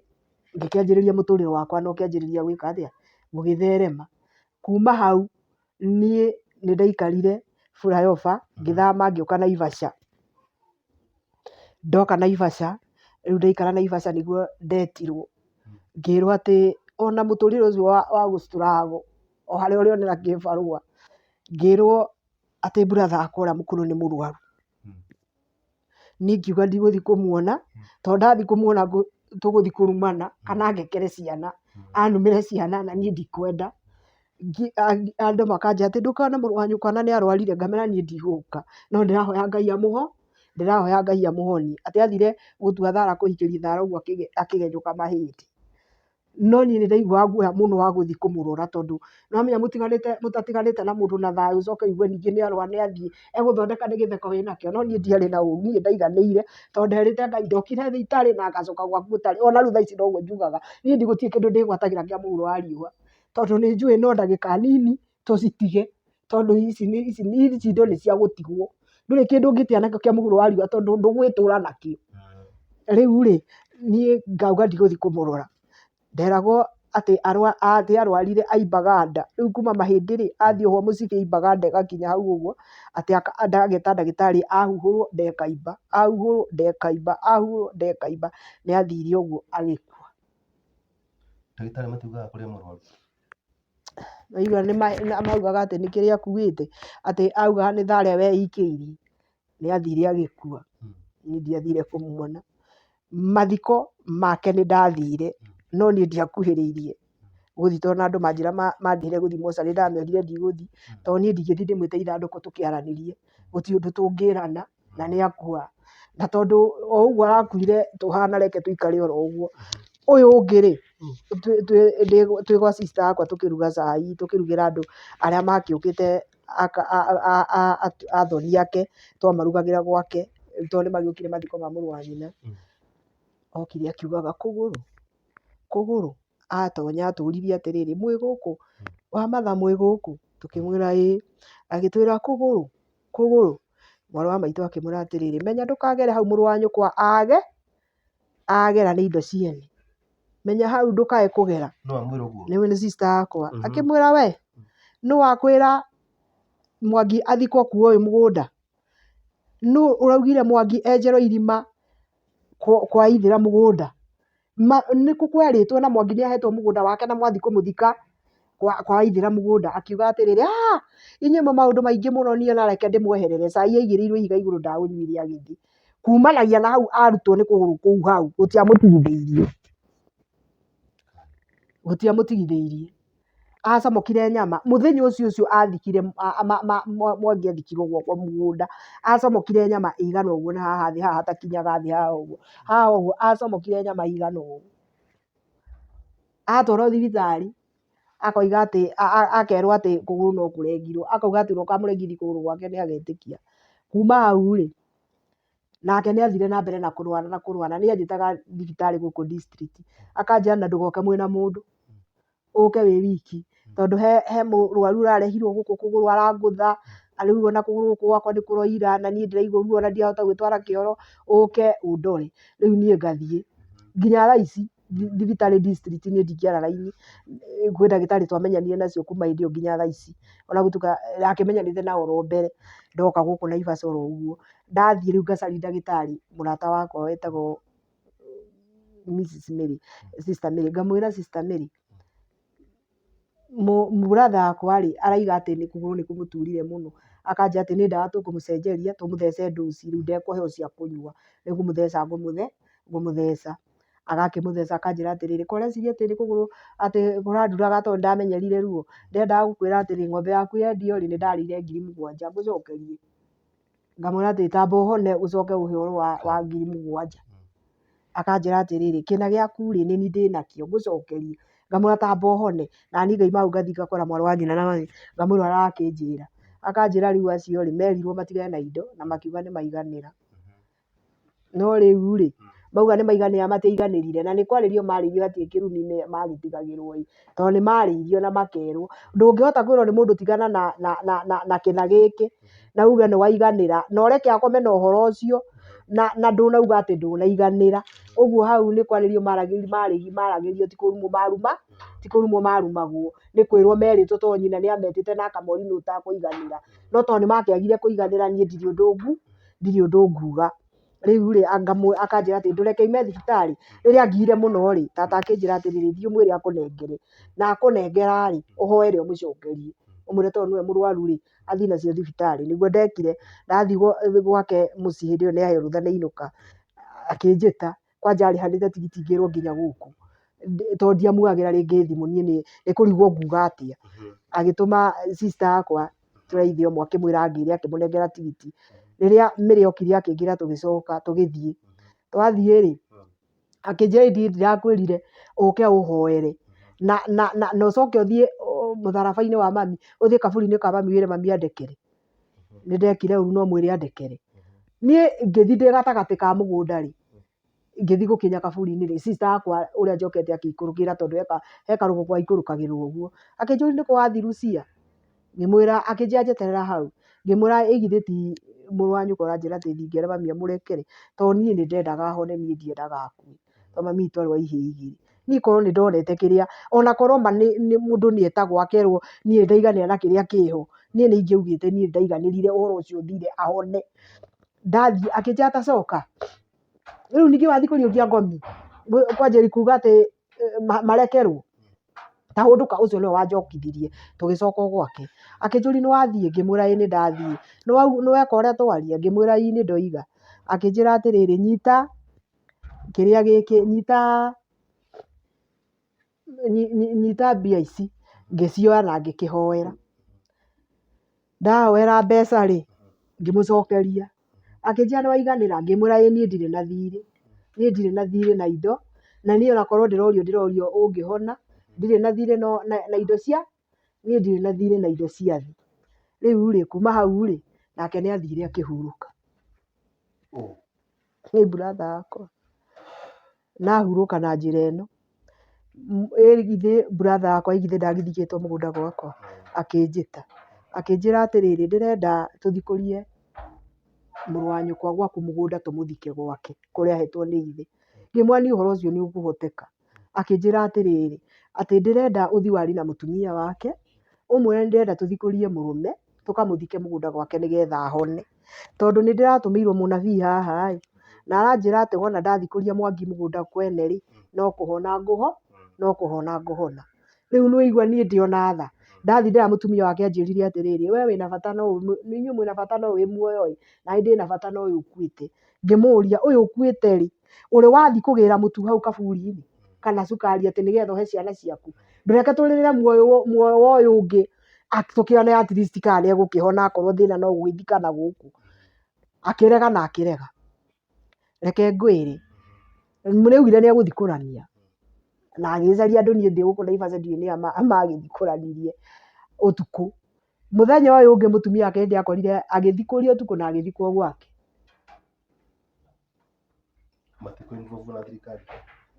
ngĩkĩanjĩrĩria mũtũrĩre wakwa na ũkĩanjĩrĩria gwĩka atĩa, gũgĩtherema. Kuma hau niĩ nĩ ndaikarire flyover ngĩthama ngĩũka Naivasha. Ndoka Naivasha, rĩu ndaikara Naivasha nĩguo ndetirwo, ngĩrwo atĩ ona mũtũrĩre ũcio wa gũ struggle o harĩa ũrĩonera kĩbarũa, ngĩrwo atĩ brother wakwa ũrĩa mũkũrũ nĩ mũrwaru. Niĩ ngiuga ndigũthiĩ kũmuona, tondũ ndathiĩ kũmuona tũgũthiĩ kũrumana kana angekere ciana, anumĩre ciana na niĩ ndikwenda. Andũ makanjĩra atĩ ndũkone mũrũ wa nyũkwa na nĩ arwarire, ngamera niĩ ndigũka, no ndĩrahoya Ngai ndĩrahoya Ngai amũhonie. Atĩ athire gũtua thara kũhikĩria thara ũguo akĩgenyũka mahĩndĩ. No niĩ nĩ ndaiguaga guoya mũno wa gũthiĩ kũmũrora tondũ nĩ wamenya mũtiganĩte mũtatiganĩte na mũndũ na thayũ ũcoke ũigue ningĩ nĩ arwara nĩ athiĩ, egũthondeka nĩ gĩtheko wĩnakĩo. No niĩ ndiarĩ na ũru, niĩ ndaiganĩire tondũ nderĩte Ngai ndokire thĩ itarĩ na ngacoka gwaku ũtarĩ. Ona rĩu thaa ici noguo njugaga, niĩ gũtirĩ kĩndũ ndĩgwatagĩra kĩa mũhuro wa riũa, tondũ nĩ njũĩ no ndagĩka nini tũcitige, tondũ ici nĩ ici ici indo nĩ cia gũtigwo. Ndũrĩ kĩndũ ũngĩtigana nakĩo kĩa mũhuro wa riũa tondũ ndũgwĩtũra nakĩo. Rĩu rĩ, niĩ ngauga ndigũthiĩ kũmũrora. Nderagwo atĩ atĩ arwarire aimbaga nda, rĩu kuma mahĩndĩ rĩ, athiĩ ohwo mũcibi aimbaga nda ĩgakinya hau ũguo, atĩ ageta ndagĩtarĩ ahuhũrwo nda ĩkaimba, ahuhũrwo nda ĩkaimba, ahuhũrwo nda ĩkaimba, nĩ athire ũguo agĩkua. Ndagĩtarĩ matiugaga kũrĩa mũrwaru. Maigua maugaga atĩ nĩ kĩrĩa akuĩte, atĩ auga nĩ tharĩa weikĩirie, nĩ athire agĩkua. Niĩ ndiathire kũmuona. Mathiko make nĩ ndathire, no niĩ ndiakuhĩrĩirie gũthiĩ tondũ ona andũ manjĩra mandĩhĩre gũthiĩ mocarĩ ndamerire ndigũthiĩ, tondũ niĩ ndingĩthiĩ ndĩmwĩte ithandũkũ tũkĩaranĩrie, gũtirĩ ũndũ tũngĩrana na nĩ akua. Na tondũ o ũguo arakuire tũhana reke tũikare oro ũguo. Ũyũ ũngĩ rĩ, twĩ gwa sister yakwa tũkĩruga cai, tũkĩrugĩra andũ arĩa makĩũkĩte athoni ake, twamarugagĩra gwake tondũ nĩ magĩũkire mathiko ma mũrũ wa nyina. Okire akiugaga kũgũrũ, kũgũrũ, atonya atũririe atĩrĩrĩ, mwĩ gũkũ? Wamatha mwĩ gũkũ? Tũkĩmwĩra ĩĩ. Agĩtwĩra kũgũrũ, kũgũrũ. Mwarĩ wa maitũ akĩmwĩra atĩrĩrĩ, menya ndũkagere hau mũrũ wa nyũkwa age, agera nĩ indo ciene. Menya hau ndũkae kũgera. Nũ wamwĩra ũguo? Nĩ sister yakwa. Akĩmwĩra we, nũ wakwĩra Mwangi athikwo kuo ũyũ mũgũnda? Nũ ũraugire Mwangi enjerwo irima kwa ithĩra mũgũnda? Nĩkũ kwerĩtwo na Mwangi nĩ ahetwo mũgũnda wake na mwathiĩ kũmũthika kwa ithĩra mũgũnda? Akiuga atĩrĩrĩ, ah, inyuĩ mwĩ maũndũ maingĩ mũno niĩ ona reke ndĩmweherere. Cai aigĩrĩirwo ihiga igũrũ ndaũnyuire agĩthiĩ. Kumanagia na hau arutwo nĩ kũgũrũ kũu hau gũtiamũtigithĩirie. Gũtiamũtigithĩirie. Acamũkire nyama mũthenya ũcio ũcio athikire Mwangi athikirwo gwakwa mũgũnda, acamũkire nyama ĩigana ũguo na haha thĩ haha hatakinyaga thĩ haha ũguo, haha ũguo acamũkire nyama ĩigana ũũ. Atwarwo thibitarĩ akoiga atĩ akerwo atĩ kũgũrũ no kũrengirwo, akauga atĩ ũrĩa ũkamũrengithia kũgũrũ gwake nĩ agetĩkia. Kuma hau rĩ, nake nĩ athire na mbere na kũrwara na kũrwara, niĩ anjĩtaga thibitarĩ gũkũ district, akanjĩra na ndũgoke mwĩna mũndũ. Ũke wĩ wiki, tondũ he mũrwaru ũrarehirwo gũkũ kũgũrũ arangũtha, rĩu ona kũgũrũ gũkũ gwakwa nĩ kũroira na niĩ ndĩraigua ruo na ndirahota gwĩtwara kĩoro, ũke ũndore. Rĩu niĩ ngathiĩ. Nginya thaa ici thibitarĩ district niĩ ndingĩara raini, kwĩ ndagĩtarĩ twamenyanire nacio kuma hĩndĩ ĩyo nginya thaa ici, ona gũtuĩka ndakĩmenyanĩte nao oro mbere ndoka gũkũ Naivasha oro ũguo. Ndathiĩ rĩu ngacaria ndagĩtarĩ mũrata wakwa wetagwo Mrs Mary, Sister Mary, ngamwĩra Sister Mary, brother wakwa rĩ, arauga atĩ nĩ kũgũrũ nĩ kũmũturire mũno, akanjĩra atĩ nĩ ndawa tũkũmũcenjeria, tũmũthece dose rĩu ndekũheo cia kũnyua, nĩ kũmũtheca ngũmũtheca. Agakĩmũtheca akanjĩra atĩrĩrĩ, ko ũreciria atĩ nĩ kũgũrũ atĩ kũranduraga tondũ nĩndamenyerire ruo, ndendaga gũkwĩra atĩrĩ, ng'ombe yaku yendio rĩ, nĩndarĩire 7,000 ngũcokerie. Ngamwĩra atĩrĩ, tamba ũhone ũcoke ũhe ũhoro wa 7,000. Akanjĩra atĩrĩrĩ, kĩna gĩaku rĩ, nĩniĩ ndĩnakĩo, ngũcokerie. Ngamwĩra tamba ũhone. Naniĩ ngauma hau ngathiĩ ngakora mwarĩ wa nyina na ngamwĩra ũrĩa arakĩnjĩra. Akanjĩra rĩu acio rĩ, merirwo matigane na indo na makiuga nĩ maiganĩra. No rĩu rĩ, mauga nĩ maiganĩra matiaiganĩrire, na nĩ kwarĩrio marĩirio hatirĩ kĩrumi magĩtigagĩrwo ĩ, tondũ nĩ marĩirio na makerwo. Ndũngĩhota kwĩrwo nĩ mũndũ tigana na kĩna gĩkĩ na uge nĩ waiganĩra, na ũreke akome na ũhoro ũcio na ndũnauga atĩ ndũnaiganĩra. Ũguo hau nĩ kwarĩrio maragĩrio ti kũrumwo maruma, ti kũrumwo marumagwo, nĩ kwĩrwo merĩtwo tondũ nyina nĩ ametĩte na akamoria nũ ũtakũiganĩra. No tondũ nĩ makĩagire kũiganĩra niĩ ndirĩ ũndũ ndirĩ ũndũ nguga. Rĩu rĩ, akanjĩra atĩ ndũreke ume thibitarĩ. Rĩrĩa angiire mũno rĩ, tata akĩnjĩra atĩrĩrĩ, thiĩ ũmwĩre akũnengere. Na akũnengera rĩ, ũhoere ũmũcokerie. Ũmwĩre tondũ nĩwe mũrwaru rĩ, athiĩ nacio thibitarĩ. Nĩguo ndekire, ndathiĩ gwake mũciĩ hĩndĩ ĩyo nĩ aheo rũtha nĩ ainũka, akĩnjĩta, kwanja arĩhanĩte tigiti ngĩrwo nginya gũkũ. Tondũ ndiamuoyagĩra rĩngĩ thimũ niĩ nĩ kũrigwo nguga atĩa. Agĩtũma sister yakwa tũrĩ a ithe ũmwe akĩmwĩra angĩre akĩmũnengera tigiti. Rĩrĩa Mary okire akĩnjĩra tũgĩcoka tũgĩthiĩ. Twathiĩ rĩ, akĩnjĩra ithuĩ ndĩrakwĩrire ũke ũhoere na ũcoke ũthiĩ mũtharaba-inĩ wa mami, ũthiĩ kaburi-inĩ ka mami wĩre mami andekere. Nĩ ndekire ũru no mwĩre andekere. Niĩ ngĩthiĩ ndĩ gatagatĩ ka mũgũnda rĩ, ngĩthiĩ gũkinya kaburi-inĩ rĩ, sister yakwa ũrĩa njokete akĩikũrũkĩra tondũ he karũgũkũ gaikũrũkagĩrwo ũguo. Akĩnjũria nĩkũ wathiĩ Lucia? Ngĩmwĩra, akĩnjĩra njeterera hau. Ngĩmwĩra ĩ githĩ ti mũrũ wa nyũkwa ũranjĩra atĩ thiĩ ngere mami amũrekere? Tondũ niĩ nĩ ndendaga ahone niĩ ndiendaga akue. Tondũ mami witũ arĩ wa ihĩĩ igĩrĩ. Niĩ korwo nĩ ndonete kĩrĩa, ona korwo ma nĩ mũndũ nĩ etagwo akerwo niĩ nĩ ndaiganĩra na kĩrĩa kĩho, niĩ nĩ ingĩaugĩte niĩ nĩ ndaiganĩrire ũhoro ũcio ũthire ahone. Ndathiĩ, akĩnjĩra ta coka. Rĩu ningĩ wathiĩ kũriũkia ngomi, kwanjĩrĩria kuga atĩ marekerwo. Ta hũndũka ũcio nĩwe wanjokithirie tũgĩcoka o gwake. Akĩnjũria nĩ wathiĩ? Ngĩmwĩra ĩĩ nĩ ndathiĩ. Nĩ weka ũrĩa twaria? Ngĩmwĩra ĩĩ nĩ ndoiga. Akĩnjĩra atĩrĩrĩ, nyita kĩrĩa gĩkĩ, nyita nyita mbia ici. Ngĩcioya na ngĩkĩhoera. Ndahoera mbeca rĩ, ngĩmũcokeria. Akĩnjĩra nĩ waiganĩra? Ngĩmwĩra ĩĩ niĩ ndirĩ na thirĩ. Niĩ ndirĩ na thirĩ na indo, na niĩ onakorwo ndĩrorio ndĩrorio ũngĩhona, ndirĩ na thirĩ na indo cia, niĩ ndirĩ na thirĩ na indo cia thĩ. Rĩu rĩ, kuma hau rĩ, nake nĩ athire akĩhurũka. Nĩ brother wakwa. Na ahurũka na njĩra ĩno, ĩ githĩ brother wakwa ĩ githĩ ndagĩthikĩtwo mũgũnda gwakwa, akĩnjĩta, akĩnjĩra atĩrĩrĩ, ndĩrenda tũthikũrie mũrũ wa nyũkwa gwaku mũgũnda tũmũthike gwake kũrĩa ahetwo nĩ ithe. Ngĩmwĩra niĩ ũhoro ũcio nĩ ũkũhoteka. Akĩnjĩra atĩrĩrĩ, atĩ ndĩrenda ũthiĩ warie na mũtumia wake, ũmwĩre nĩ ndĩrenda tũthikũrie mũrũme, tũkamũthike mũgũnda gwake nĩgetha ahone. Tondũ nĩ ndĩratũmĩirwo mũnabii haha ĩ, na aranjĩra atĩ wona ndathikũria Mwangi mũgũnda kwene rĩ, no kũhona ngũho, no kũhona ngũhona. Rĩu nĩ waigua niĩ ndĩ ona tha. Ndathiĩ ndĩra mũtumia wake anjĩrire atĩrĩrĩ, we wĩna bata na ũyũ, inyuĩ mwĩna bata na ũyũ wĩ muoyo ĩ, na niĩ ndĩna bata na ũyũ ũkuĩte. Ngĩmũria, ũyũ ũkuĩte rĩ, ũrĩ wathiĩ kũgĩra mũtu hau kaburi-inĩ kana cukari atĩ nĩgetha ũhe ciana ciaku? Ndũreke tũrĩrĩre muoyo wa ũyũ ũngĩ tũkĩone at least kana nĩ egũkĩhona akorwo thĩna no gũgĩthikana gũkũ. Akĩrega na akĩrega. Reke ngwĩre, nĩ augire nĩ egũthikũrania na agĩcaria andũ niĩ ndĩ gũkũ Naivasha ndiũĩ nĩa magĩthikũranirie ũtukũ. Mũthenya ũyũ ũngĩ mũtumia wake nĩ ndĩrakorire agĩthikũrio ũtukũ na agĩthikwo gwake. Matikũ involve na thirikari.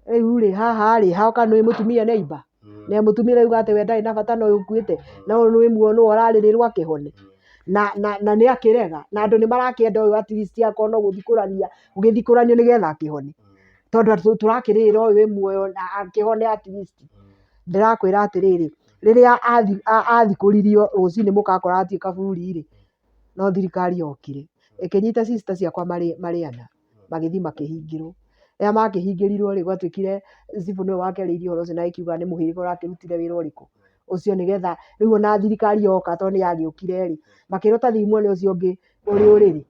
Rĩu rĩ haha rĩ hoka nĩ mũtumia nĩ aimba na mũtumia arauga atĩ we ndarĩ na bata na ũyũ ũkuĩte na ũyũ nĩ muoyo nĩwe ũrarĩrĩrwo akĩhone na nĩ akĩrega na andũ nĩ marakĩenda ũyũ at least akorwo no gũthikũrania gũgĩthikũranio nĩgetha akĩhone tondũ tũrakĩrĩrĩra ũyũ wĩ muoyo na akĩhone at least. Ndĩrakwĩra atĩrĩrĩ, rĩrĩa athikũririo rũcinĩ mũkakora hatirĩ kaburi rĩ, no thirikari yokire ĩkĩnyita sister ciakwa marĩ ana magĩthiĩ makĩhingĩrwo. Rĩrĩa makĩhingĩrirwo rĩ, gwatuĩkire cibũ nĩwe wakĩarĩirie ũhoro ũcio na agĩkiuga nĩ mũhĩrĩga ũrakĩrutire wĩra ũrĩkũ ũcio nĩgetha rĩu ona thirikari yoka tondũ nĩ yagĩũkire rĩ, makĩrwo ta thiĩ muone ũcio ũngĩ ũrĩ ũrĩrĩ,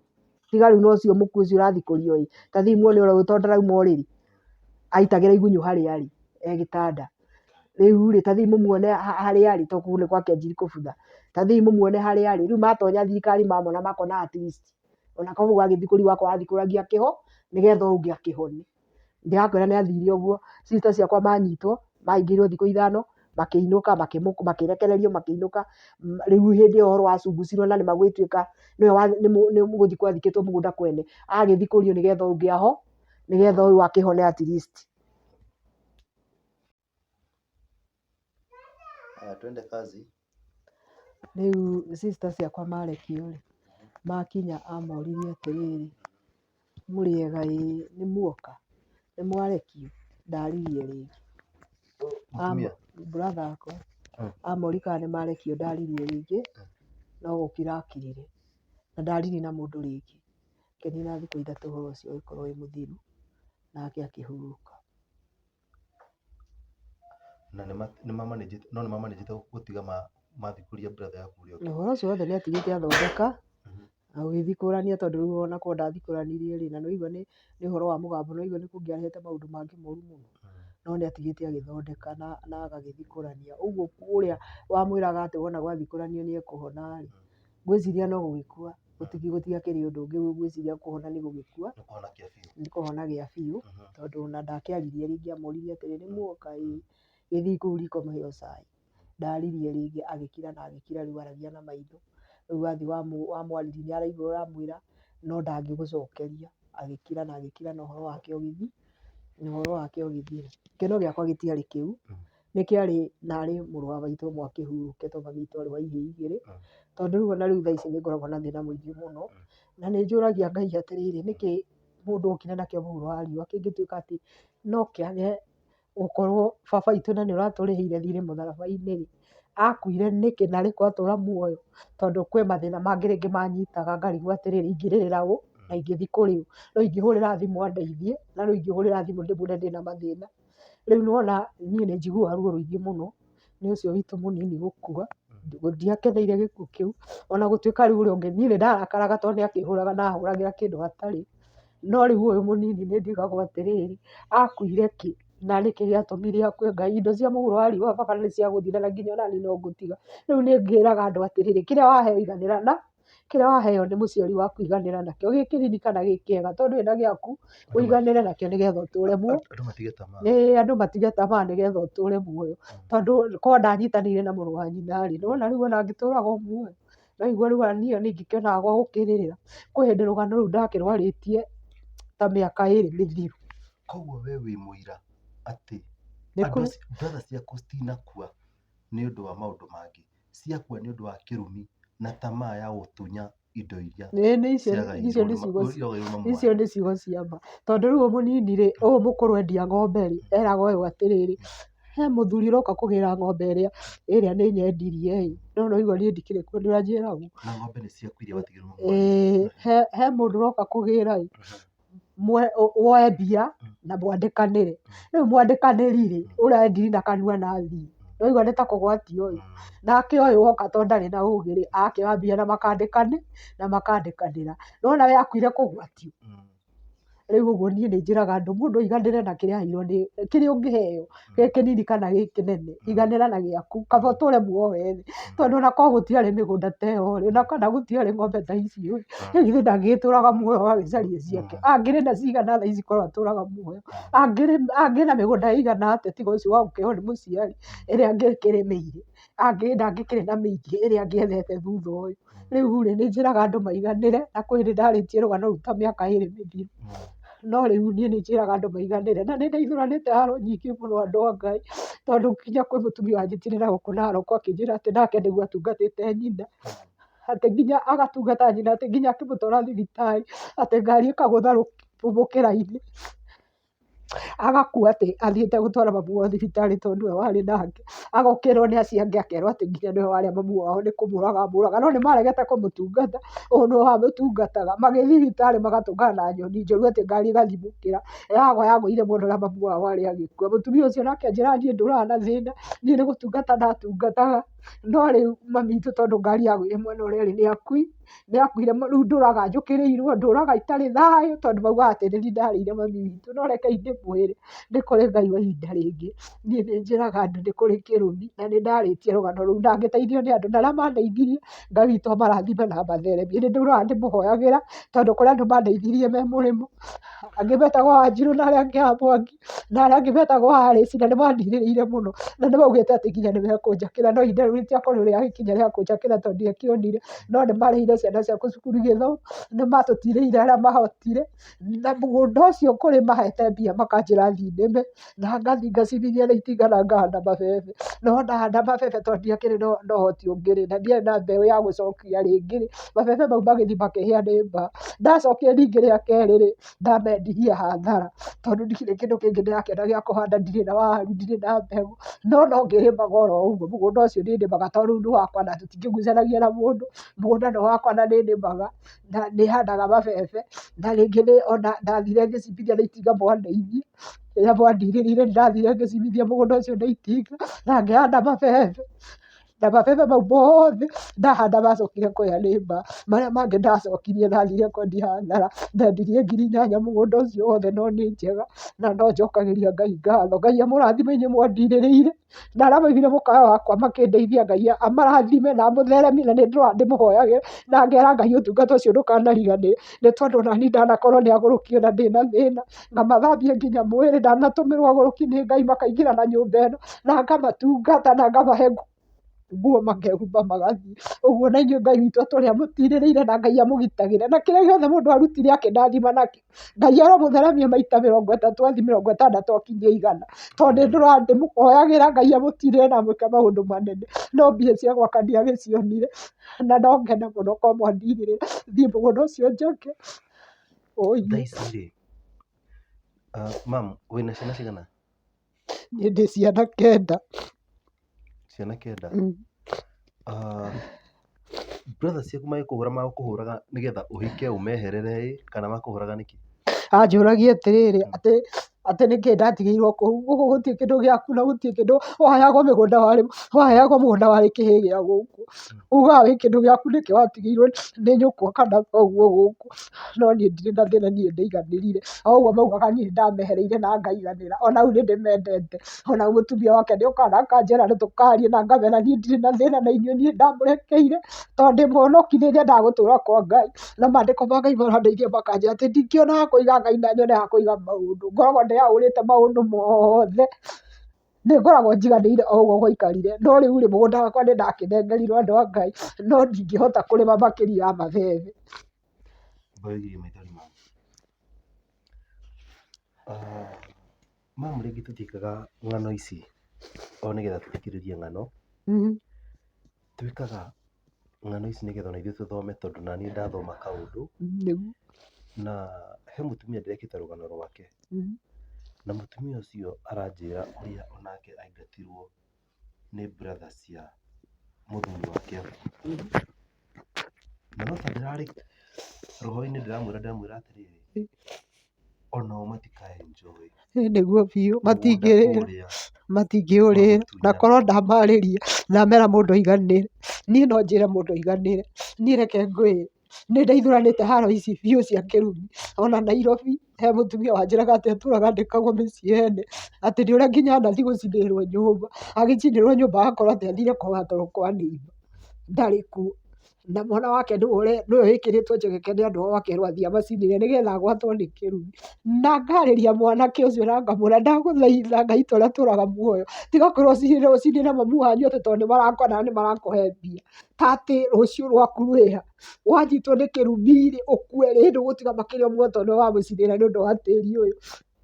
tiga rĩu na ũcio mũkuũ ũcio ũrathikũrio ĩ, ta thiĩ muone ũrĩa tondũ ndarauma ũrĩrĩ, aitagĩra igunyũ harĩa arĩ e gĩtanda. Rĩu rĩ, ta thiĩi mũmuone harĩa arĩ tondũ kũu nĩ gwakĩanjirie kũbutha. Ta thiĩi mũmuone harĩa arĩ. Rĩu matonya thirikari mamona makona at least ona korwo gwagĩthikũrio gwakorwo athikũragia akĩho nĩgetha ũyũ ũngĩ akĩhone. Ndĩrakwĩra nĩ athire ũguo, sister ciakwa manyitwo, mahingĩirwo thikũ ithano, makĩinũka, makĩrekererio makĩinũka. Rĩu hĩndĩ ĩyo ũhoro wacungucirwo na nĩma gũgĩtuĩka nĩwe nĩ gũthikwo athikĩtwo mũgũnda kwene, agagĩthikũrio nĩgetha ũyũ ũngĩ aho, nĩgetha ũyũ akĩhone at least. Haya, twende kazi. Rĩu sister ciakwa marekio rĩ, makinya amoririe atĩrĩrĩ, mũrĩ ega ĩĩ nĩ muoka? Nĩ mwarekio? Ndaririe rĩngĩ. Mũtumia? Brother wakwa amori kana nĩ marekio ndaririe rĩngĩ, no gũkira akirire. Na ndaririe na mũndũ rĩngĩ. Akĩnina thikũ ithatũ ũhoro ũcio ũgĩkorwo wĩ mũthiru, nake akĩhurũka. Na nĩ no nĩ mamanĩnjĩte gũtiga mathikũria brother yaku ũrĩa ũngĩ. Ũhoro ũcio wothe nĩ atigĩte athondeka, na ũgĩthikũrania tondũ rĩu ona korwo ndathikũranirie rĩ, na nĩ waigua nĩ ũhoro wa mũgambo, nĩ waigua nĩ kũngĩarehete maũndũ mangĩ moru mũno. No nĩ atigĩte agĩthondeka na agagĩthikũrania. Ũguo ũrĩa wamwĩraga atĩ wona gwathikũranio nĩ ekũhona rĩ, ngwĩciria no gũgĩkua, gũtiakĩrĩ ũndũ ũngĩ, ngwĩciria kũhona nĩ gũgĩkua, Nĩ kũhona kĩa biũ. Nĩ kũhona gĩa biũ, tondũ ona ndakĩaririe rĩngĩ amoririe atĩrĩ, nĩ muoka? Ĩĩ. Gĩthiĩi kũu riko mũheo cai. Ndaririe rĩngĩ agĩkira na agĩkira rĩu aragia na maitho. Rĩu wathiĩ wamwarĩria nĩ araigua ũramwĩra no ndangĩgũcokeria. Agĩkira na agĩkira na ũhoro wake ũgĩthiĩ, na ũhoro wake ũgĩthira. Gĩkeno gĩakwa gĩtiarĩ kĩu, nĩ kĩarĩ narĩ mũrũ wa maitũ ũmwe akĩhurũke tondũ mami witũ arĩ wa ihĩĩ igĩrĩ, tondũ rĩu ona rĩu thaa ici nĩ ngoragwo na thĩna mũingĩ mũno, na nĩ njũragia Ngai atĩrĩrĩ, nĩkĩ mũndũ okire nakĩo mũhuro wa riũa kĩngĩtuĩka atĩ no kĩage gũkorwo baba witũ na nĩ ũratũrĩhĩire thirĩ mũtharaba-inĩ rĩ, akuire nĩkĩ na arĩ korwo atũra muoyo? Tondũ kwĩ mathĩna mangĩ rĩngĩ manyitaga ngarigwo atĩrĩrĩ, ingĩrĩrĩra ũ na ingĩthiĩ kũrĩ ũ? No ingĩhũrĩra thimũ andeithie, na no ingĩhũrĩra thimũ ndĩmwĩre ndĩna mathĩna. Rĩu nĩwona niĩ nĩ njiguaga ruo rũingĩ mũno nĩ ũcio witũ mũnini gũkua, ndiakeneire gĩkuũ kĩu, ona gũtuĩka rĩu ũrĩa ũngĩ niĩ nĩ ndarakaraga tondũ nĩ akĩhũraga na ahũragĩra kĩndũ hatarĩ, no rĩu ũyũ mũnini nĩ ndigagwo atĩrĩrĩ, akuire kĩ na nĩkĩ gĩatũmire akue Ngai, indo cia mũhuro wa riũa baba nĩ cia gũthira na nginya onaniĩ no ngũtiga. Rĩu nĩ ngĩraga andũ atĩrĩrĩ, kĩrĩa waheo iganĩra na, kĩrĩa waheo nĩ mũciari waku iganĩra nakĩo, gĩ kĩnini kana gĩ kĩega, tondũ wĩna gĩaku, ũiganĩre nakĩo nĩgetha ũtũre muoyo. Andũ matige tamaa. Ĩĩ andũ matige tamaa nĩgetha ũtũre muoyo, tondũ korwo ndanyitanĩire na mũrũ wa nyina rĩ, nĩwona rĩu ona angĩtũraga o muoyo? Nĩwaigua rĩu ona niĩ nĩingĩkĩonaga gwa gũkĩrĩrĩra. Kwĩ hĩndĩ rũgano rũu ndakĩrwarĩtie ta mĩaka ĩrĩ mĩthiru. Koguo we wĩ mũira atĩ Nĩ andũ kũrĩ acio brother ciaku citinakua nĩ ũndũ wa maũndũ mangĩ, ciakua nĩ ũndũ wa kĩrumi na tamaa ya gũtunya indo iria Ĩĩ nĩ icio ciagairwo icio nĩ nĩ ciugo ciagairwo mamu icio wanyu. nĩ ciugo cia ma. Tondũ rĩu ũyũ mũnini rĩ, ũyũ mũkũrũ endia ng'ombe rĩ, eraga ũyũ atĩrĩrĩ, he mũthuri ũroka kũgĩra ng'ombe ĩrĩa ĩrĩa nĩ nyendirie ĩ, no nĩwaigua niĩ ndikĩrĩ kuo nĩ ũrĩa njĩragwo. Na ng'ombe nĩ ciaku iria watigĩrwo mamu wanyu. Ĩĩ he mũndũ ũroka kũgĩra ĩ, woe mbia na mwandĩkanĩre. Rĩu mwandĩkanĩri rĩ, ũrĩa endirie na kanua na athiĩ, nĩwaigua nĩ ta kũgwatio ĩ. Nake ũyũ oka tondũ ndarĩ na ũgĩ rĩ, akĩoya mbia na makandĩkanĩra. Nĩwona we akuire kũgwatio. Rĩu ũguo niĩ nĩ njĩraga andũ mũndũ aiganĩre na kĩrĩa aheirwo nĩ, kĩrĩa ũngĩheo, gĩ kĩnini kana gĩ kĩnene, iganĩra na gĩaku, kaba ũtũre muoyo wene. Tondũ ona korwo gũtiarĩ mĩgũnda ta ĩyo rĩ, ona kana gũtiarĩ ng'ombe ta icio rĩ, githĩ ndangĩgĩtũraga muoyo agĩcaria ciake? Angĩrĩ na cigana thaa ici korwo atũraga muoyo? Angĩrĩ na mĩgũnda ĩigana atĩa tiga ũcio wa gũkĩheo nĩ mũciari, ĩrĩa angĩkĩrĩmĩire? Ndangĩkĩrĩ na mĩingĩ ĩrĩa angĩethete thutha ũyũ? Rĩu rĩ, nĩ njĩraga andũ maiganĩre, na kwĩ hĩndĩ ndarĩtie rũgano rũu ta mĩaka ĩrĩ mĩthiru. No rĩu niĩ nĩ njĩraga andũ maiganĩre, na nĩ ndeithũranĩte haro nyingĩ mũno andũ a Ngai, tondũ nginya kwĩ mũtumia wanjĩtire na gũkũ Narok akĩnjĩra atĩ nake nĩguo atungatĩte nyina, atĩ nginya agatungata nyina atĩ nginya akĩmũtwara thibitarĩ, atĩ ngari ĩkagũtha mũkĩra-inĩ. Agakua atĩ athiĩte gũtwara mami wao thibitarĩ tondũ nĩwe warĩ nake, agokĩrĩrwo nĩ acio angĩ akerwo atĩ nginya nĩwe warĩa mami wao nĩ kũmũraga amũraga, no nĩ maregete kũmũtungata, ũyũ nĩwe wamũtungataga, magĩthiĩ thibitarĩ magatũngana na nyoni njũru atĩ ngari ĩgathiĩ mũkĩra, yagwa yagũire mwena ũrĩa mami wao arĩ agĩkua. Mũtumia ũcio nake anjĩraga niĩ ndũraga na thĩna, niĩ nĩ gũtungata ndatungataga, no rĩu mami witũ tondũ ngari yagũire mwena ũrĩa arĩ nĩ akuire. Nĩ akuire rĩu ndũraga njũkĩrĩirwo, ndũraga itarĩ thayũ tondũ maugaga atĩ nĩ niĩ ndarĩire mami witũ. No rekei ndĩmwĩre nĩ kũrĩ Ngai wa ihinda rĩngĩ. Niĩ nĩ njĩraga andũ nĩ kũrĩ kĩrumi na nĩ ndarĩtie rũgano rũu na ngĩteithio nĩ andũ na arĩa mandeithirie Ngai witũ amarathime na amatheremie. Nĩ ndũraga ndĩmũhoyagĩra tondũ kũrĩ andũ mandeithirie me mũrĩmo, angĩ metagwo Wanjirũ na arĩa angĩ a Mwangi. Na arĩa angĩ metagwo Alice na nĩ mandirĩrĩire mũno na nĩ maugĩte atĩ nginya nĩ mekũnjakĩra no ihinda rĩu rĩtiakorirwo rĩagĩkinya rĩa kũnjakĩra tondũ ndiakĩonire, no nĩ marĩhire ciana ciakwa cukuru igĩthoma, nĩ matũtirĩire arĩa mahotire, na mũgũnda ũcio kũrĩ mahete mbia makanjĩra thiĩ nĩme, na ngathiĩ ngacimithia na itinga na ngahanda mabebe, no ndahanda mabebe tondũ ndiakĩrĩ na ũhoti ũngĩ rĩ, na ndiarĩ na mbeũ ya gũcokia rĩngĩ rĩ, mabebe mau magĩthiĩ makĩhĩa nĩ mbaa. Ndacokire ningĩ rĩa kerĩ rĩ, ndamendirie hathara tondũ ndirĩ kĩndũ kĩngĩ ndĩrakĩona gĩa kũhanda, ndirĩ na waru, ndirĩ na mbegũ, no no ngĩrĩmaga oro ũguo, mũgũnda ũcio nĩ nĩmaga tondũ rĩu nĩ wakwa na tũtingĩgucanagia na mũndũ, mũgũnda nĩ wakwa na nĩ nĩmaga, na nĩ handaga mabebe, na rĩngĩ ona ndathire ngĩcimbithia na itinga mwandeithia, rĩrĩa mwandirĩrĩire nĩ ndathire ngĩcimbithia mũgũnda ũcio na itinga na ngĩhanda mabebe. Na mabebe mau mothe ndahanda macokire kũhĩa nĩ mbaa. Marĩa mangĩ ndacokirie ndathire kwendia hathara, ndendirie 8000 mũgũnda ũcio wothe no nĩ njega na no njokagĩria Ngai ngatho. Ngai amũrathime inyuĩ mwandirĩrĩire na arĩa maiguire mũkayo wakwa makĩndeithia Ngai amarathime na amũtheremie na nĩ ndũraga ndĩmũhoyagĩra na ngera Ngai ũtungata ũcio ndũkanariganĩre nĩ tondũ ona niĩ ndanakorwo nĩ agũrũki ona ndĩna thĩna, ngamathambia nginya mwĩrĩ, ndanatũmĩrwo agũrũki nĩ Ngai makaingĩra na nyũmba ĩno na ngamatungata na ngamahe nguo makehumba magathiĩ. Ũguo na inyuĩ Ngai witũ atũũre amũtirĩrĩire na Ngai amũgitagĩre na kĩrĩa gĩothe mũndũ arutire akĩndathima nakĩo, Ngai aromũtheremia maita 30 athiĩ 60 akinyie 100. Tondũ nĩ ndũraga ndĩmũhoyagĩra Ngai amũtirĩrĩre na amwĩke maũndũ manene, no mbia cia gwaka ndiagĩcionire na no ngene mũno korwo mwandirĩrĩra thiĩ mũgũnda ũcio njoke. Thaa ici rĩ, ma'am wĩna ciana cigana? Niĩ ndĩ ciana kenda. Ciana kenda? Brother ciaku magĩkũhũra magũkũhũraga nĩgetha ũhike ũmeherere ĩ, kana makũhũraga nĩkĩ? Anjũragia atĩrĩrĩ, atĩ Atĩ nĩkĩ ndatigĩirwo kũu, gũkũ gũtirĩ kĩndũ gĩaku na gũtirĩ kĩndũ, waheagwo mĩgũnda warĩ, waheagwo mũgũnda warĩ kĩhĩĩ gĩa gũkũ. Ugaga wĩ kĩndũ gĩaku nĩkĩ watigĩirwo nĩ nyũkwa kana thoguo gũkũ. No niĩ ndirĩ na thĩna niĩ ndaiganĩrire. O ũguo maugaga niĩ nĩ ndamehereire na ngaiganĩra. Ona rĩu nĩ ndĩmendete. Ona mũtumia wake nĩ okaga na akanjĩra na tũkaria na ngamera niĩ ndirĩ na thĩna na inyuĩ, niĩ ndamũrekeire tondũ ndĩ mũhonoki nĩ nyendaga gũtũra kwa Ngai. Na maandĩko ma Ngai marandeithia makanjĩra atĩ ndingĩona ha kũiga Ngai na nyone ha kũiga maũndũ. Ngoragwo ndĩyaũrĩte maũndũ mothe, nĩ ngoragwo njiganĩire o ũguo gwaikarire. No rĩu rĩ, mũgũnda wakwa nĩ ndakĩnengerirwo andũ a Ngai, no ndingĩhota kũrĩma makĩria ya mabebe. Mamu rĩngĩ tũtiĩkaga ng'ano ici o nĩgetha tũthikĩrĩrie ng'ano, twĩkaga ng'ano ici nĩgetha ona ithuĩ tũthome tondũ naniĩ ndathoma kaũndũ, na he mũtumia ndĩrekĩte rũgano rwake, na mũtumia ũcio aranjĩra ũrĩa onake aingatirwo nĩ brother cia mũthuri wake akua. Na no ta ndĩrarĩ roho-inĩ ndĩramwĩra ndĩramwĩra atĩrĩrĩ, onao matika enjoy Nĩguo biũ mũgũnda matingĩrĩra ũrĩa matingĩũrĩra na wagũtunyana. korwo ndamarĩria ndamera mũndũ aiganĩre, niĩ no njĩre mũndũ aiganĩre, niĩ reke ngwĩre nĩ ndeithũranĩte haro ici biũ cia kĩrumi, ona Nairobi he mũtumia wanjĩraga atĩ atũraga andĩkagwo mĩciĩ ene, atĩ nĩ ũrĩa nginya anathiĩ gũcinĩrwo nyũmba, agĩcinĩrwo nyũmba agakorwo atĩ athire kũhoya toro kwa neighbour, ndarĩ kuo. Na mwana wake nĩwe wĩkĩrĩtwo njegeke nĩ andũ ao akerwo athiĩ amacinĩre nĩgetha agwatwo nĩ kĩrumi. Na ngarĩria mwanake ũcio na ngamwĩra ndagũthaitha Ngai ta ũrĩa ũtũraga muoyo, tiga kwĩrwo ũcinĩre mami wanyu atĩ tondũ nĩ marakona na nĩ marakũhe mbia, ta atĩ rũciũ rwaku rwĩha. Wanyitwo nĩ kĩrumi rĩ, ũkue rĩ, ndũgũtiga makĩrĩ muoyo tondũ nĩwe wamũcinĩra nĩ ũndũ wa tĩri ũyũ.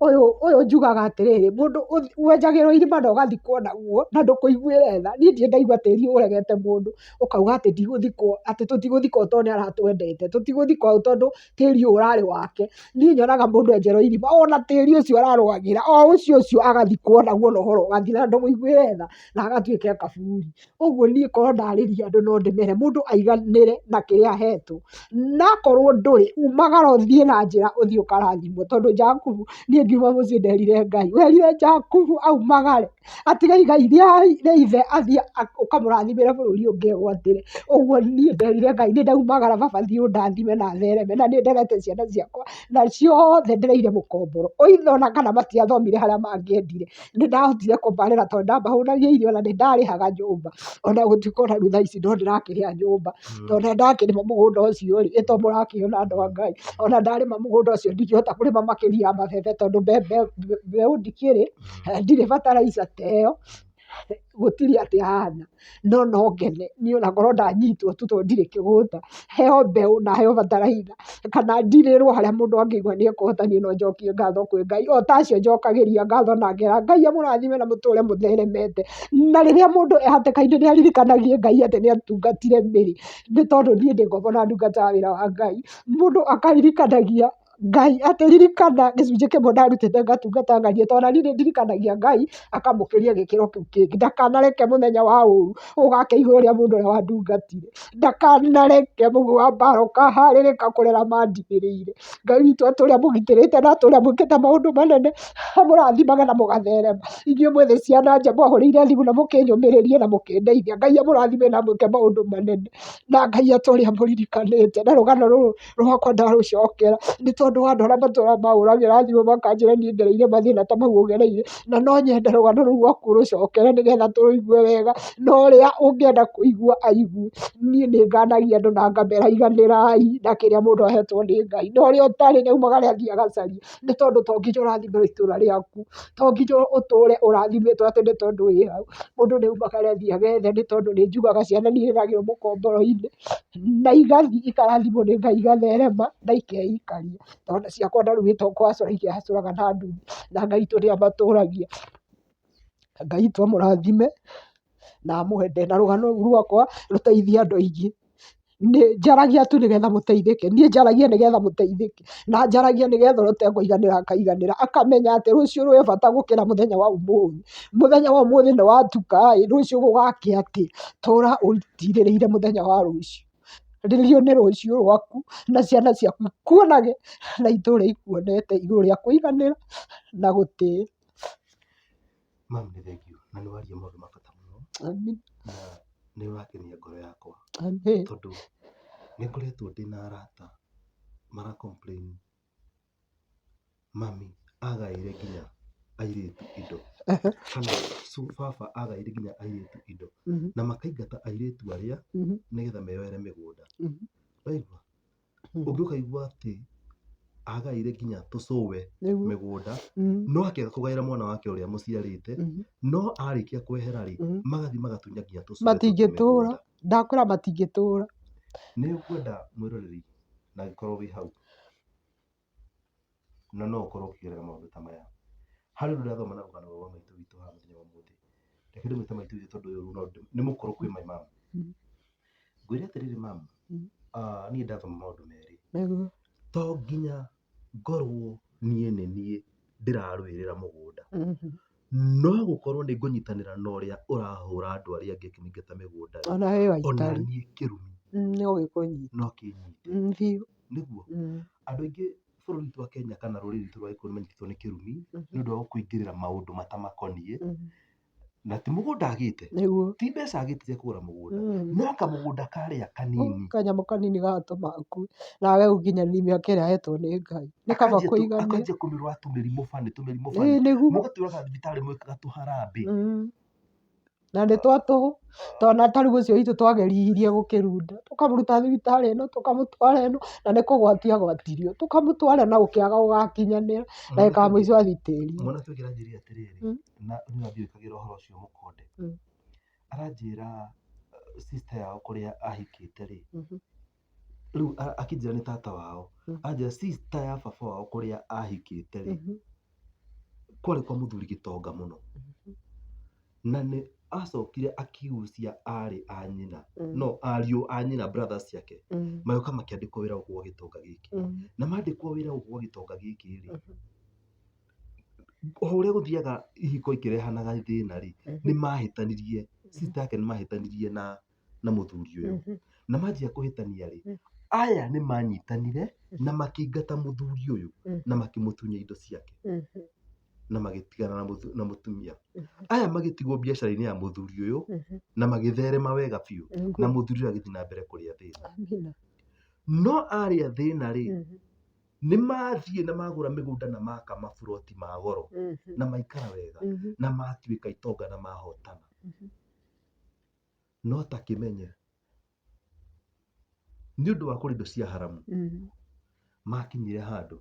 Ũyũ njugaga atĩrĩrĩ, mũndũ wenjagĩrwo irima na ũgathikwo naguo na ndũkũiguĩre tha, niĩ ndirĩ ndaigua tĩri ũregete mũndũ ũkauga atĩ ndigũthikwo, atĩ tũtigũthikwo tondũ nĩ aratwendete, tũtigũthikwo hau tondũ tĩri ũyũ ũrarĩ wake. Niĩ nyonaga mũndũ enjerwo irima ona tĩri ũcio ararũagĩra o ũcio ũcio agathikwo naguo na ũhoro ũgathira na ndũmũiguĩre tha na agatuĩka kaburi. Ũguo niĩ korwo ndarĩria andũ no ndĩmere mũndũ aiganĩre na kĩrĩa ahetwo, na akorwo ndũrĩ, umagara ũthiĩ na njĩra ũthiĩ ũkarathimwo tondũ Jakubu niĩ ngiuma mũciĩ nderire Ngai, werire Jakubu aumagare atige igai rĩa ithe athiĩ ũkamũrathimĩre bũrũri ũngĩ egwatĩre. Ũguo niĩ nderire Ngai nĩ ndaumagara baba thiĩ ũndathime na thereme na nĩ nderete ciana ciakwa na ciothe ndĩreire mũkomboro, either ona kana matiathomire harĩa mangĩendire. Nĩ ndahotire kũmarera tondũ ndamahũnagia irio na nĩ ndarĩhaga nyũmba ona gũtuĩka ona rĩu thaa ici no ndĩrakĩrĩha nyũmba tondũ ona ndakĩrĩma mũgũnda ũcio rĩ, ĩ to mũrakĩona andũ a Ngai, ona ndarĩma mũgũnda ũcio ndingĩhota kũrĩma makĩria ya mabebe tondũ mbembe mbeũ ndikĩrĩ, ndirĩ bataraitha ta ĩyo, gũtirĩ atĩ hahana, no no ngene niĩ ona korwo ndanyitwo tu tondũ ndirĩ kĩgũta, heo mbeũ na heo bataraitha kana ndirĩrwo harĩa mũndũ angĩigua nĩ ekũhota niĩ no njokie ngatho kwĩ Ngai o ta acio njokagĩria ngatho na ngera Ngai amũrathime na mũtũre mũtheremete. Na rĩrĩa mũndũ e hatĩka-inĩ nĩ aririkanagie Ngai atĩ nĩ atungatire mĩrĩ, nĩ tondũ niĩ ndĩ ngombo na ndungata ya wĩra wa Ngai, mũndũ akaririkanagia Ngai atĩ ririkana gĩcunjĩ kĩmwe ndarutĩte ngatungata ng'ania tondũ ona niĩ nĩ ndirikanagia Ngai akamũkĩria gĩkĩro kĩu kĩngĩ. Ndakanareke mũthenya wa ũru ũgake igũrũ rĩa mũndũ ũrĩa wandungatire. Ndakanareke mũguĩ wa mbara ũkaharĩrĩka kũrera mandinĩrĩire. Ngai witũ atũre amũgitĩrĩte na atũre amwĩkĩte maũndũ manene, amũrathimage na mũgatherema. Inyuĩ mwĩthĩ ciana nja mwahũrĩire thimũ na mũkĩnyũmĩrĩria na mũkĩndeithia. Ngai amũrathime na amwĩke maũndũ manene. Na Ngai atũre amũririkanĩte na rũgano rũrũ rwakwa ndarũcokera nĩ tondũ wa andũ arĩa matũraga mahũragĩra thimũ makanjĩra niĩ ngereire mathĩna ta mau ũgereire, na no nyende rũgano rũu rwaku ũrũcokere nĩgetha tũrũigue wega, na ũrĩa ũngĩenda kũigua aigue. Niĩ nĩ nganagia andũ na ngamera iganĩrai na kĩrĩa mũndũ ahetwo nĩ Ngai, na ũrĩa ũtarĩ nĩ aumagare athiĩ agacarie, nĩ tondũ to nginya ũrathimĩrwo itũra rĩaku, to nginya ũtũre ũrathimĩtwo atĩ nĩ tondũ wĩ hau, mũndũ nĩ aumagare athiĩ agethe nĩ tondũ nĩ njugaga ciana nĩ ireragĩrwo mũkomboro-inĩ. Na igathiĩ ikarathimwo nĩ Ngai igatherema na ikeikaria. Tondũ ciakwa ona rĩu to kũhacũra ikĩhacũraga na nduthi na Ngai witũ nĩ amatũragia. Ngai witũ amũrathime na amwende na rũgano rũu rwakwa rũteithie andũ aingĩ. Njaragia tu nĩgetha mũteithĩke, niĩ njaragia nĩgetha mũteithĩke, na njaragia nĩgetha ũrĩa ũtekũiganĩra akaiganĩra, akamenya atĩ rũciũ rwĩ bata gũkĩra mũthenya wa ũmũthĩ. Mũthenya wa ũmũthĩ nĩ watuka ĩ, rũciũ gũgakĩa atĩa? Tũra ũtirĩrĩire mũthenya wa rũciũ. Rĩrio nĩ rũciũ rwaku na ciana ciaku ikuonage na itũre ikuonete igũrũ rĩa kũiganĩra na gũtĩĩa. Mam, nĩ thengiũ na nĩ waria maũndũ ma bata mũno. Amen. Na nĩ ũrakenia ngoro yakwa. Amen. Tondũ nĩ ngoretwo ndĩna arata mara complain mami agaĩire nginya airĩtu indo kana baba agaĩire nginya airĩtu indo na makaingata airĩtu arĩa nĩgetha meyoere mĩgũnda. Waigua? Ũngĩ ũkaigua atĩ agaĩire nginya tũcũwe mĩgũnda no akĩaga kũgaĩra mwana wake ũrĩa mũciarĩte, no arĩkia kwehera rĩ, magathiĩ magatunya nginya tũcũwe tũtũ Matingĩtũra. mĩgũnda. Ndakwĩra matingĩtũra. Nĩ ũkwenda mwĩroreri na angĩkorwo wĩ hau na no ũkorwo ũkĩgerera maũndũ ta maya, harĩ ũndũ ndathoma na rũgano rwa maitũ witũ haha mũthenya wa ũmũthĩ. Reke ndĩmwĩte maitũ witũ tondũ ũyũ no nĩ mũkũrũ kwĩ my mom. Ngwĩre atĩrĩrĩ mum, niĩ ndathoma maũndũ merĩ. To nginya ngorwo niĩ nĩ niĩ ndĩrarũĩrĩra mũgũnda. No gũkorwo nĩ ngũnyitanĩra na ũrĩa ũrahũra andũ arĩa angĩ akĩmaingata mĩgũnda rĩ, Ona we ona waitari. niĩ kĩrumi No gĩkũnyite. no kĩnyite. Biũ. Nĩguo andũ aingĩ bũrũri witũ wa Kenya kana rũrĩrĩ rwitũ rwa Gĩkũyũ nĩ manyitĩtwo nĩ kĩrumi nĩ ũndũ wa kũingĩrĩra maũndũ matamakoniĩ na ti mũgũnda agĩte, ti mbeca agĩte cia kũgũra mũgũnda, no kamũgũnda karĩa kanini, Kanyamũ kanini gagatũma akue na age gũkinyanĩria mĩaka ĩrĩa ahetwo nĩ Ngai. Nĩ kaba kũiganĩra. Akanjia kũmĩrwara tũmĩrimũ bani tũmĩrimũ bani, mũgatũraga thibitarĩ mwĩkaga tũharambĩ. Na nĩ twa tũhũ, tondũ ona ta rĩu ũcio witũ twageririe gũkĩrunda, tũkamũruta thibitarĩ ĩno tũkamũtwara ĩno, na nĩ kũgwatia agwatirio, tũkamũtwara na gũkĩaga gũgakinyanĩra, ndagĩka ya mũico athiĩ tĩri-inĩ. Mwanake ũngĩ aranjĩrire atĩrĩrĩ, na niĩ ndiĩkagĩra ũhoro ũcio mũkonde, aranjĩra sister yao kũrĩa ahikĩte rĩ, rĩu akĩnjĩra nĩ tata wao, anjĩra sister ya baba wao kũrĩa ahikĩte rĩ, kwarĩ kwa mũthuri gĩtonga mũno, na nĩ acokire akĩgucia arĩ a nyina, no ariũ a nyina brothers ciake, magĩũka makĩandĩkwo wĩra gũkũ gwa gĩtonga gĩkĩ, na mandĩkwo wĩra gũkũ gwa gĩtonga gĩkĩ rĩ, o ũrĩa gũthiaga ihiko ikĩrehanaga thĩna rĩ, nĩ mahĩtanirie, sister yake nĩ mahĩtanirie na mũthuri ũyũ, na manjia kũhĩtania rĩ, aya nĩ manyitanire na makĩingata mũthuri ũyũ na makĩmũtunya indo ciake na magĩtigana na mũtumia. Aya magĩtigwo biacara-inĩ ya mũthuri ũyũ na magĩtherema wega biũ na mũthuri ũyũ agĩthiĩ na mbere kũrĩa thĩna. No arĩa thĩna rĩ, nĩ mathiĩ na magũra mĩgũnda na maka maburoti ma goro na maikara wega na matuĩka itonga na mahotana. No ta kĩmenye nĩ ũndũ wa kũrĩa indo cia haramu, makinyire handũ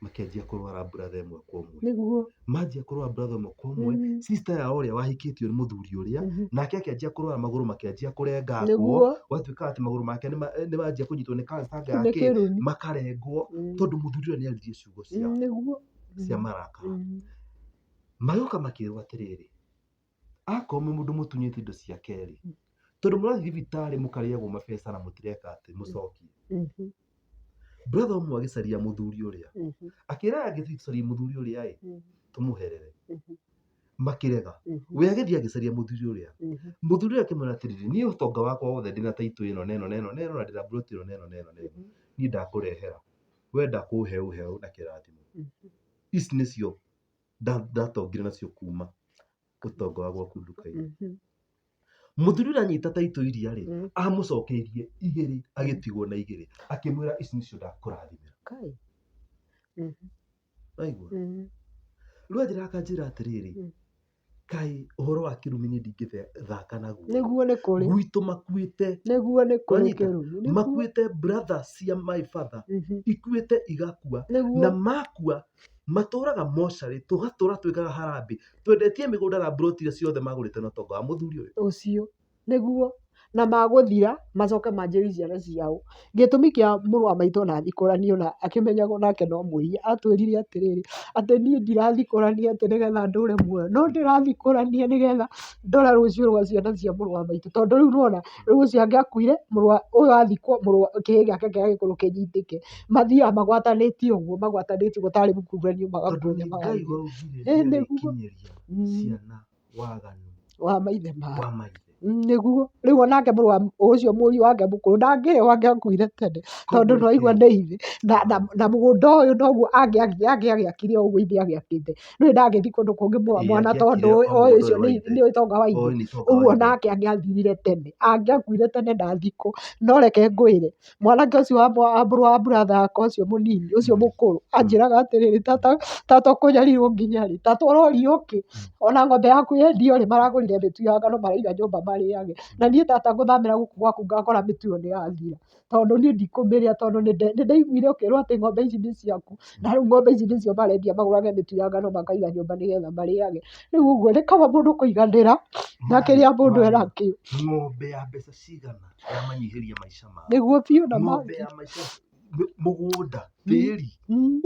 makĩanjia kũrwara brother ĩmwe kwa ũmwe. Manjia kũrwara brother ĩmwe kwa ũmwe, sister yao ũrĩa wahikĩtio nĩ mũthuri ũrĩa, nake akĩanjia kũrwara magũrũ makĩanjia kũrengangwo, gwatuĩka atĩ magũrũ make nĩ manjia kũnyitwo nĩ cancer Nĩ yake, kĩrumi. makarengwo tondũ mũthuri ũrĩa nĩ aririe ciugo cia marakara. Magĩũka makĩrwo atĩrĩrĩ, akorwo mwĩ mũndũ mũtunyĩte indo ciake rĩ, tondũ mũrathiĩ thibitarĩ mũkarĩagwo mabeca na mũtireka atĩ mũcokie. Brother ũmwe agĩcaria mũthuri ũrĩa, akĩra angĩ tũthiĩ tũcarie mũthuri ũrĩa ĩ, tũmũherere. Makĩrega. We agĩthiĩ agĩcaria mũthuri ũrĩa. Mũthuri ũrĩa akĩmwĩra atĩrĩrĩ, niĩ ũtonga wakwa wothe ndĩna taitũ ĩno na ĩno na ĩno na ĩno na ndĩna mburoti ĩno na ĩno na ĩno na ĩno. Niĩ ndakũrehera. Wenda kũhe ũhe na kĩrathimo. Ici nĩcio ndatongire nacio kuma ũtonga wa gwaku nduka-inĩ. Mũthuri ũrĩa anyita taitũ iria rĩ, amũcokeirie igĩrĩ, agĩtigwo na igĩrĩ. Akĩmwĩra ici nĩcio ndakũrathimĩra. Waigua? Rĩu anjĩra akanjĩra atĩrĩrĩ, kaĩ ũhoro wa kĩrumi niĩ ndingĩthaka naguo. Nĩguo nĩ kũrĩ. Gwitũ makuĩte. Nĩguo nĩ kũrĩ Wanyita? kĩrumi. Nĩguo. Makuĩte brother cia my father. Ikuĩte igakua. Na makua matũraga mocarĩ, tũgatũra twĩkaga harambĩ. Twendetie mĩgũnda na mburoti iria ciothe magũrĩte na ũtonga wa mũthuri ũyũ. Ũcio. Nĩguo. Na magũthira macoke manjĩrie ciana ciao. Gĩtũmi kĩa mũrũ wa maitũ ona athikũranio na akĩmenyagwo nake no mwĩhia, atwĩrire atĩrĩrĩ, atĩ niĩ ndirathikũrania atĩ nĩgetha ndũre muoyo, no ndĩrathikũrania nĩgetha ndore rũciũ rwa ciana cia mũrũ wa maitũ. Tondũ rĩu nĩwona, rĩu ũcio angĩakuire, mũrũ wa ũyũ athikwo, mũrũ wa kĩhĩĩ gĩake kĩrĩa gĩkũrũ kĩnyitĩke. Mathiaga magwatanĩtie ũguo, magwatanĩtie ũguo tarĩ mũkururanio Tondũ magakunya nĩ Ngai magathiĩ. waugire Ĩ nĩguo. nĩarĩkinyĩria ciana waganu Wa maithe mao. wa maithe. Nĩguo rĩu onake mũrũ wa ũcio mũriũ wake mũkũrũ ndangĩrĩ angĩakuire tene tondũ Koguo no aigua reke nĩ ithe na mũgũnda ũyũ noguo angĩagĩakire o ũguo ithe agĩakĩte nĩũĩ ndangĩthiĩ kũndũ kũngĩ Ĩĩ, mwana tondũ angĩakire o oĩ mũgũnda ũcio ũyũ wa ithe. nĩ ũtonga wa ithe Oĩ nĩ ũtonga wa ũguo ithe. nake angĩathirire tene angĩakuire tene ndathikwo no reke ngwĩre mwanake ũcio wa mũrũ wa brother yakwa ũcio mũnini ũcio mũkũrũ anjĩraga atĩrĩrĩ tata tata ũkũnyarirwo nginya rĩ tata ũrorio kĩ ona ng'ombe yaku yendio rĩ maragũrire mĩtu ya ngano maraiga nyũmba marĩage na niĩ tata ngũthamĩra gũkũ gwaku ngakora mĩtu ĩyo nĩ yathira tondũ niĩ ndikũmĩrĩa tondũ nĩ ndaiguire ũkĩrwo atĩ ng'ombe ici nĩ ciaku na rĩu ng'ombe ici nĩcio marendia magũrage mĩtu ya ngano makaiga nyũmba nĩgetha marĩage rĩu ũguo nĩ kaba mũndũ kũiganĩra na Marĩ kĩrĩa mũndũ marĩ enakĩo ng'ombe ya mbeca cigana yamanyihĩria maica mao. Nĩguo biũ na Ng'ombe mangĩ ya maica mũgũnda tĩri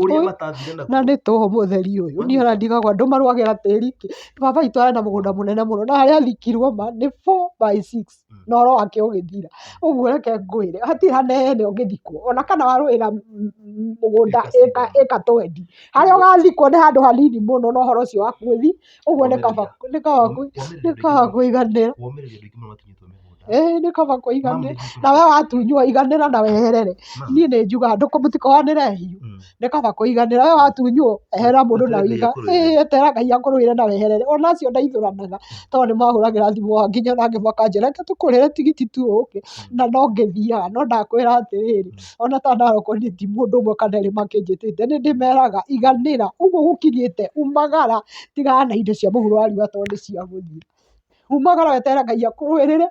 ũrĩa Ũyũ matathire na naguo. nĩ tũhũ mũtheri ũyũ niĩ ona Wanyita? ndigagwo andũ marũagĩra tĩri kĩ baba witũ arĩ na mũgũnda mũnene mũno na harĩa athikirwo ma nĩ 4 by 6 na ũhoro wake ũgĩthira ũguo reke ngwĩre hatirĩ hanene ũngĩthikwo ona kana warũĩra mũgũnda Ĩka cigana. ĩka twendi harĩa ũgathikwo nĩ handũ hanini mũno na ũhoro ũcio waku ũthi ũguo nĩ kaba Womĩrĩria nĩ kaba womĩrĩria nĩ andũ aingĩ kaba mũno kũiganĩra womĩrĩria andũ aingĩ mũno matunyĩtwo mĩgũnda. Ĩĩ nĩ kaba Mam kũiganĩra nĩ njũĩ na we watunywo iganĩra na weherere niĩ nĩ njugaga ndũkũ mũtikoanĩre hiũ nĩ kaba kũiganĩra we watunywo eherera mũndũ na Weterere Ngai wĩiga akũrũĩrĩre. ĩĩ eterera Ngai akũrũĩre na weherere ona acio ndeithũranaga tondũ nĩ mahũragĩra thimũ nginya ona makanjĩra reke tũkũrĩre tigiti tu ũke na no ngĩthiaga no ndakwĩra atĩrĩrĩ ona ta ndarokwo niĩ ti mũndũ ũmwe kana erĩ makĩnjĩtĩte nĩ ndĩmeraga iganĩra ũguo gũkinyĩte umagara tigana na indo cia mũhuro wa riũa tondũ nĩ cia gũthira umagara weterere Ngai akũrũĩrĩre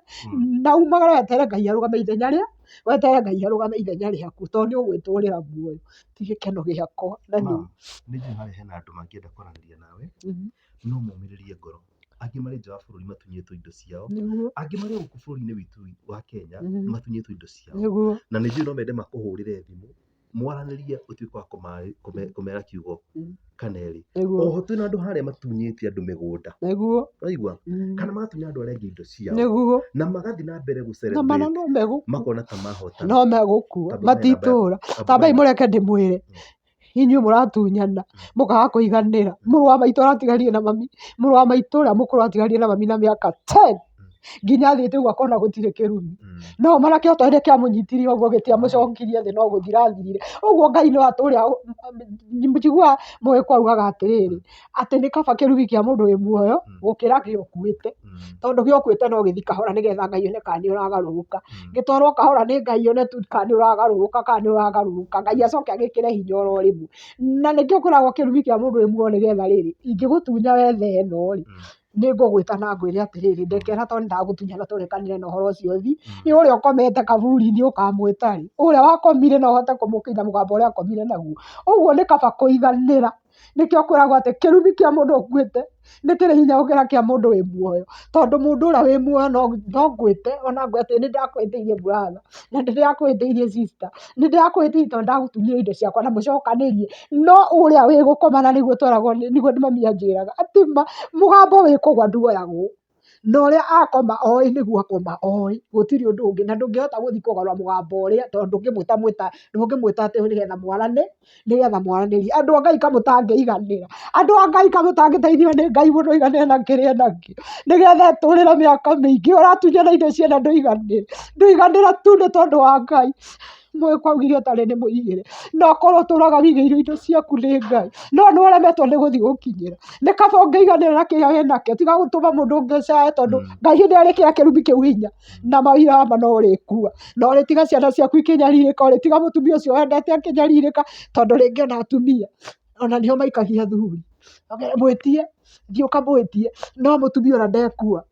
na umagara weterere Ngai arũgame ithenya rĩa weterere Ngai arũgame ithenya rĩaku tondũ nĩ ũgwĩtũrĩra muoyo ti gĩkeno gĩakwa na nĩ Mam, nĩ njũĩ harĩa hena andũ mangĩenda kwaranĩria nawe no momĩrĩrie ngoro. Angĩ marĩ nja wa bũrũri matunyĩtwo indo ciao, Nĩguo. angĩ marĩ o gũkũ bũrũri-inĩ witũ wa Kenya matunyĩtwo indo ciao. Nĩguo. Na nĩ njũĩ no mende makũhũrĩre thimũ mwaranĩrie ũtuĩke wa kũmera kiugo kana erĩ. Nĩguo. Oho twĩna andũ harĩa matunyĩte andũ mĩgũnda. Nĩguo. Waigua? Kana magatunya andũ arĩa angĩ indo ciao. Nĩguo. Na magathiĩ na mbere gũ Na mana celebrate no megũkua. makona ta mahotana. No megũkua. Tamba ũmahe namba yaku. Matitũra. Tamba Tambai ũmahe namba. mũreke ndĩmwĩre. Inyuĩ mũratunyana mũkaga kũiganĩra. Mũrũ wa maitũ aratigarire na mami, mũrũ wa maitũ ũrĩa mũkũrũ atigarire na mami na mĩaka 10 nginya athiĩte ũguo akona gũtirĩ kĩrumi. No mana kĩhoto hĩndĩ kĩamũnyitire ũguo gĩtiamũcokirie thĩ no gũthira athirire. Ũguo Ngai no atũre njiguaga mũgĩkũyũ augaga atĩrĩrĩ, atĩ nĩ kaba kĩrumi kĩa mũndũ wĩ muoyo gũkĩra gĩa ũkuĩte. Tondũ gĩa ũkuĩte no gĩthiĩ kahora nĩgetha Ngai one kana nĩ ũragarũrũka. Gĩtwarwo kahora nĩ Ngai one tu kana nĩ ũragarũrũka kana nĩ ũragarũrũka. Ngai acoke agĩkĩre hinya oro rĩmwe. Na nĩkĩo kwĩragwo kĩrumi kĩa mũndũ wĩ muoyo nĩgetha rĩrĩ, ingĩgũtunya wethe ĩno rĩ, nĩ ngũgwĩta na ngwĩre atĩrĩrĩ, ndekera tondũ nĩ ndagũtunya na tũrekanĩre na ũhoro ũcio ũthiĩ. Nĩ ũrĩa ũkomete kaburi-inĩ ũkamwĩta rĩ? Ũrĩa wakomire no ũhote kũmũkinya mũgambo ũrĩa akomire naguo? Ũguo nĩ kaba kũiganĩra. Nĩkĩo kwĩragwo atĩ kĩrumi kĩa mũndũ ũkuĩte nĩ kĩrĩ hinya gũkĩra kĩa mũndũ wĩ muoyo. Tondũ mũndũ ũrĩa wĩ muoyo no ngwĩte ona ngwĩre atĩ nĩ ndakũhĩtĩirie brother, na nĩ ndĩrakũhĩtĩirie sister, nĩ ndĩrakũhĩtĩirie tondũ ndagũtunyire indo ciakwa na mũcokanĩrie. No ũrĩa wĩ gũkoma na nĩguo tweragwo nĩguo mami anjĩraga atĩ mũgambo wĩ kũgwa nduoyagwo. Na ũrĩa akoma oĩ nĩguo akoma oĩ, gũtirĩ ũndũ ũngĩ. Na ndũngĩhota gũthiĩ kũgarũra mũgambo ũrĩa tondũ ndũngĩmwĩta mwĩta ndũngĩmwĩta atĩ nĩgetha mwarane, nĩgetha mwaranĩrie. Andũ a Ngai ka mũtangĩiganĩra, andũ a Ngai ka mũtangĩteithio nĩ Ngai mũndũ aiganĩre na kĩrĩa enakĩo, nĩgetha etũrĩre mĩaka mĩingĩ. Ũratunyana indo ciene ndũiganĩre, ndũiganĩra tu nĩ tondũ wa Ngai. Mũgĩkũyũ augire ũtarĩ nĩ mũigĩre, na ũkorwo ũtũraga wigĩirwo indo ciaku nĩ Ngai, no nĩ ũremetwo nĩ gũthiĩ gũkinyĩra. Nĩ kaba ũngĩiganĩra na kĩrĩa wĩnakĩo, tiga gũtũma mũndũ ũngĩ acaye tondũ Ngai hĩndĩ ĩrĩa arĩkĩra kĩrumi kĩu hinya, na maũira ma no ũrĩkua. Na ũrĩtiga ciana ciaku ikĩnyarirĩka, ũrĩtiga mũtumia ũcio wendete akĩnyarirĩka, tondũ rĩngĩ ona atumia ona nĩo maikagia athuri. Mwĩtie, thiĩ ũkamwĩtie, no mũtumia ona ndekua.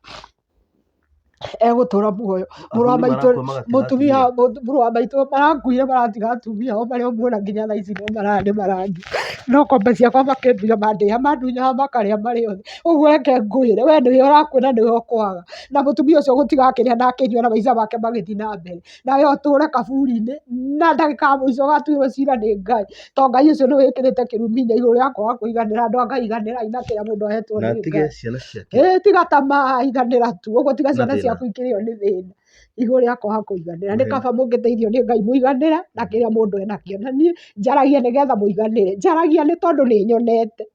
Egũtũra muoyo. Mũrũ wa Athuri maitũ, marakua magatiga mũtumia, atumia. mũrũ wa maitũ marakuire maratiga atumia o marĩ o muoyo na nginya thaa ici no nĩ marangia. No ngombe ciakwa makĩndunya mandĩaga mandunyaga makarĩa marĩ othe. Ũguo reke ngwĩre we nĩwe ũrakua na nĩwe ũkwaga. Na mũtumia ũcio ũgũtiga akĩrĩa na akĩnyua na maica make magĩthiĩ na mbere. Nawe ũtũre kaburi-inĩ na ndagĩka ya mũico ũgatuĩrwo cira nĩ Ngai. Tondũ Ngai ũcio nĩwe wĩkĩrĩte kĩrumi hinya igũrũ rĩa kwaga kũiganĩra. Andũ a Ngai iganĩrai na kĩrĩa mũndũ ahetwo Na nĩ atige Ngai. ciana ciake Ĩĩ tiga tamaa iganĩra tu ũguo tiga na ciana thĩna. ciaku ikĩrĩo nĩ thĩna igũrũ rĩa kwaga kũiganĩra. Nĩ Mũhe kaba mũngĩteithio nĩ Ngai mũiganĩre na kĩrĩa mũndũ enakĩo. Na niĩ njaragia nĩgetha mũiganĩre, njaragia nĩ tondũ nĩ nyonete.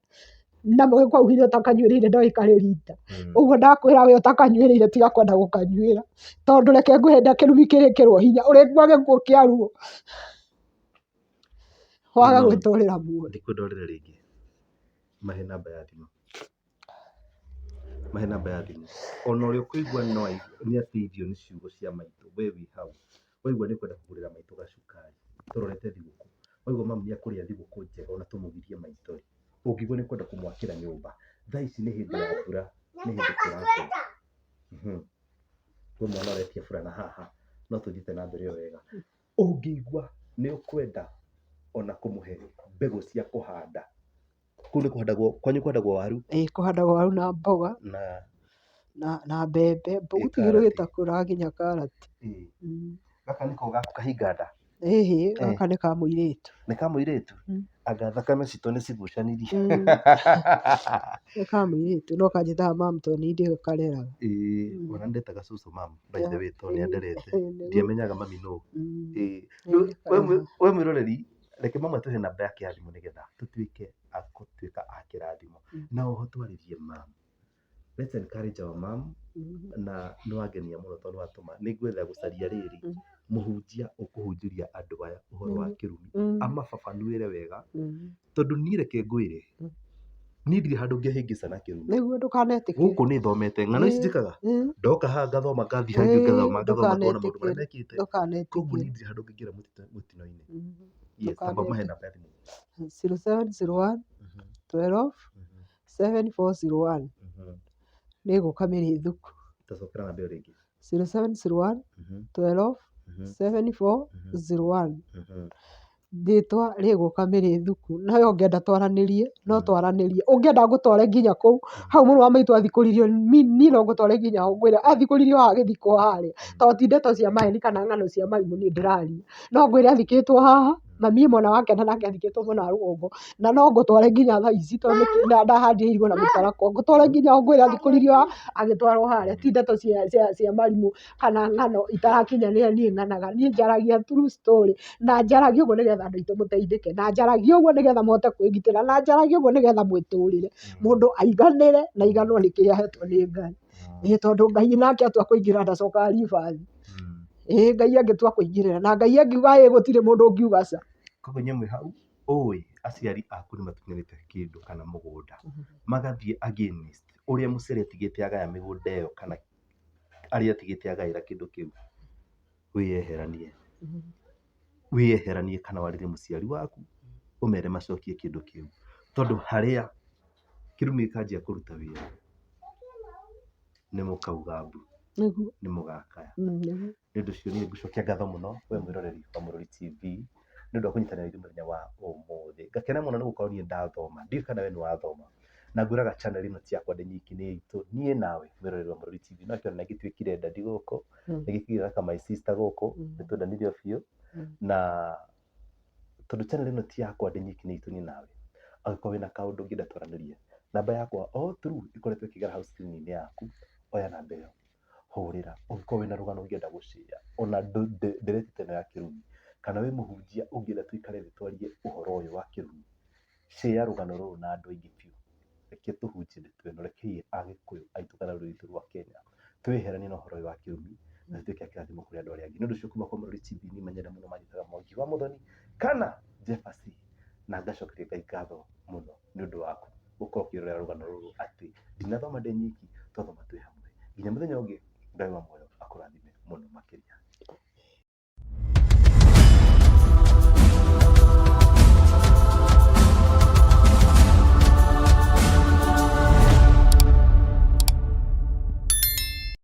Na mũgĩkũyũ augire ũtakanyuĩrĩire ndoĩ karĩ rita. Ũguo ndakwĩra we ũtakanyuĩrĩire tiga kwenda gũkanyuĩra. Tondũ reke ngwĩre hĩndĩ ĩrĩa kĩrumi kĩrĩkĩrwo hinya ũrĩkua gĩkuũ kĩa ruo. Waga gwĩtũrĩra muoyo. Ndikwenda ũrĩre rĩngĩ. Mahe namba ya thimũ. Mahe namba ya thimũ. Ona ũrĩa ũkũigua no nĩ ateithio nĩ ciugo cia maitũ, we wĩ hau. Waigua nĩ ũkwenda kũgũrĩra maitũ gacukari, tũrorete thigũkũ. Waigua mami nĩ ekũrĩa thigũkũ njega ona tũmũgirie maithori. Ũngĩigua nĩ ũkwenda kũmwakĩra nyũmba, thaa ici nĩ hĩndĩ ya mbura, nĩ hĩndĩ kũrakũra. Kwĩ mwana ũretia burana haha, no tũthiĩte na mbere o wega. Ũngĩigua nĩ ũkwenda ona kũmũhe mbegũ cia kũhanda, kũu nĩ kũhandagwo, kwanyu kũhandagwo waru? Ĩĩ kũhandagwo waru na mboga Na na mbembe, gũtirĩ kĩndũ gĩtakũraga nginya karati. Gaka nĩko gaku kahinga nda? Ĩhĩ, gaka nĩ ka mũirĩtu. Nĩ ka mũirĩtu? Anga thakame citũ nĩ cigucanirie. Nĩ ka mũirĩtu no kanjĩtaga mamu tondũ nĩ niĩ ndĩkareraga. Ĩĩ, ona ndetaga cũcũ mamu by the way tondũ nĩ anderete. Ndiamenyaga mami nũ. Ĩĩ. We mwĩroreri, reke mama atũhe namba yake ya thimũ nĩgetha tũtuĩke a gũtuĩka a kĩrathimo. Na oho twarĩrie mamu. Let's encourage our mom na nĩ wangenia mũno tondũ nĩ watũma nĩ ngwenda gũcaria rĩrĩ mũhunjia ũkũhunjĩria andũ aya ũhoro wa kĩrumi amababanuĩre wega tondũ niĩ reke ngwĩre niĩ ndirĩ handũ ngĩhĩngĩca na kĩrumi. Nĩguo ndũkanetĩkĩre. Gũkũ nĩ thomete ng'ano ici njĩkaga ndoka haha ngathoma ngathiĩ hangĩ ngathoma ngathoma ngona maũndũ marĩa mekĩte. Koguo niĩ ndirĩ handũ ngĩingĩra mũtino-inĩ. Yes, amba mahe namba ya thimũ. 0701 12 7401 nĩ ngũka Mĩrĩthuku. Tacokera namba ĩyo rĩngĩ. 0701 12 7401 Rĩtwa rĩgũka Mĩrĩthuku. Nawe ũngĩenda twaranĩrie no twaranĩrie. Ũngĩenda ngũtware nginya kũu, hau mũrũ wa maitũ athikũririo, niĩ no ngũtware nginya hau ngwĩre athikũririo haha agĩthikwo harĩa. Tondũ ti ndeto cia maheni kana ng'ano cia marimũ niĩ ndĩraria. No ngwĩre athikĩtwo haha, mami e mwena wa kĩanda nake athikĩtwo mwena wa rũgongo. Na no ngũtware nginya thaa ici tondũ ndahandire irigũ na mĩtarakwa. Ngũtware nginya hau ngwĩre athikũririo haha agĩtwarwo harĩa. Ti ndeto cia marimũ kana ng'ano itarakinyanĩra niĩ ng'anaga. Niĩ njaragia true story na njaragia ũguo nĩgetha andũ aitũ mũteithĩke. Na njaragia ũguo nĩgetha mũhote kwĩgitĩra. Na njaragia ũguo nĩgetha mwĩtũrĩre. Mũndũ aiganĩre na aiganwo nĩ kĩrĩa ahetwo nĩ Ngai. Ĩĩ tondũ Ngai nake atua kũingĩra ndacokaga reverse. Ĩĩ Ngai angĩtua kũingĩrĩra na Ngai angiuga ĩĩ gũtirĩ mũndũ ũngiuga aca. Koguo inyuĩ mwĩ hau ũĩ aciari aku nĩ matunyanĩte kĩndũ kana mũgũnda magathiĩ against ũrĩa mũciari atigĩte agaya mĩgũnda ĩyo kana arĩa atigĩte agaĩra kĩndũ kĩu, wĩyeheranie. Wĩyeheranie kana warĩrie mũciari waku ũmere macokie kĩndũ kĩu. Tondũ harĩa kĩrumi gĩkanjia kũruta wĩra nĩ mũkauga mbu, nĩ mũgakaya. Nĩ ũndũ ũcio niĩ ngũcokia ngatho mũno we mwĩroreri wa Mũrori TV nĩ ũndũ wa kũnyitanĩra na ithuĩ mũthenya wa ũmũthĩ. Ngakena mũno nĩ gũkorwo niĩ ndathoma, ndiũĩ kana we nĩ wathoma. Na ngwĩraga channel ĩno ti yakwa ndĩ nyiki nĩ itũ, niĩ nawe mwĩroreri wa Mũrori TV. No kĩona nĩngĩtuĩkire daddy gũkũ, nĩngĩkĩgĩra ka my sister gũkũ, nĩ twendanire o biũ. Na tondũ channel ĩno ti yakwa ndĩ nyiki nĩ itũ niĩ nawe, angĩkorwo wĩna kaũndũ ũngĩenda twaranĩrie, namba yakwa all through ĩkoretwo ĩkĩgera hau screen -inĩ yaku, oya namba ĩyo hũrĩra. Ũngĩkorwo wĩna rũgano ũngĩenda gũ share ona ndereti ta ĩno ya kĩrumi, kana wĩ mũhunjia ũngĩenda tũikare thĩ twarie ũhoro ũyũ wa kĩrumi, share rũgano rũrũ na andũ aingĩ biũ. Reke tũhunjie ndeto ĩno, rekei Agĩkũyũ aitũ kana rũrĩrĩ rwitũ rwa Kenya twĩyeheranie na ũhoro ũyũ wa kĩrumi na tũtuĩke a kĩrathimo kũrĩ andũ arĩa angĩ. Nĩ ũndũ ũcio kuma kwa Mũrori TV niĩ manyenda mũno manjĩtaga Mwangi wa Mũthoni kana Jefferson, na ngacokeria Ngai ngatho mũno nĩ ũndũ waku gũkorwo ũkĩrorera rũgano rũrũ atĩ ndinathoma ndĩ nyiki, twathoma twĩ hamwe. Nginya mũthenya ũngĩ, Ngai wa muoyo akũrathime mũno makĩria.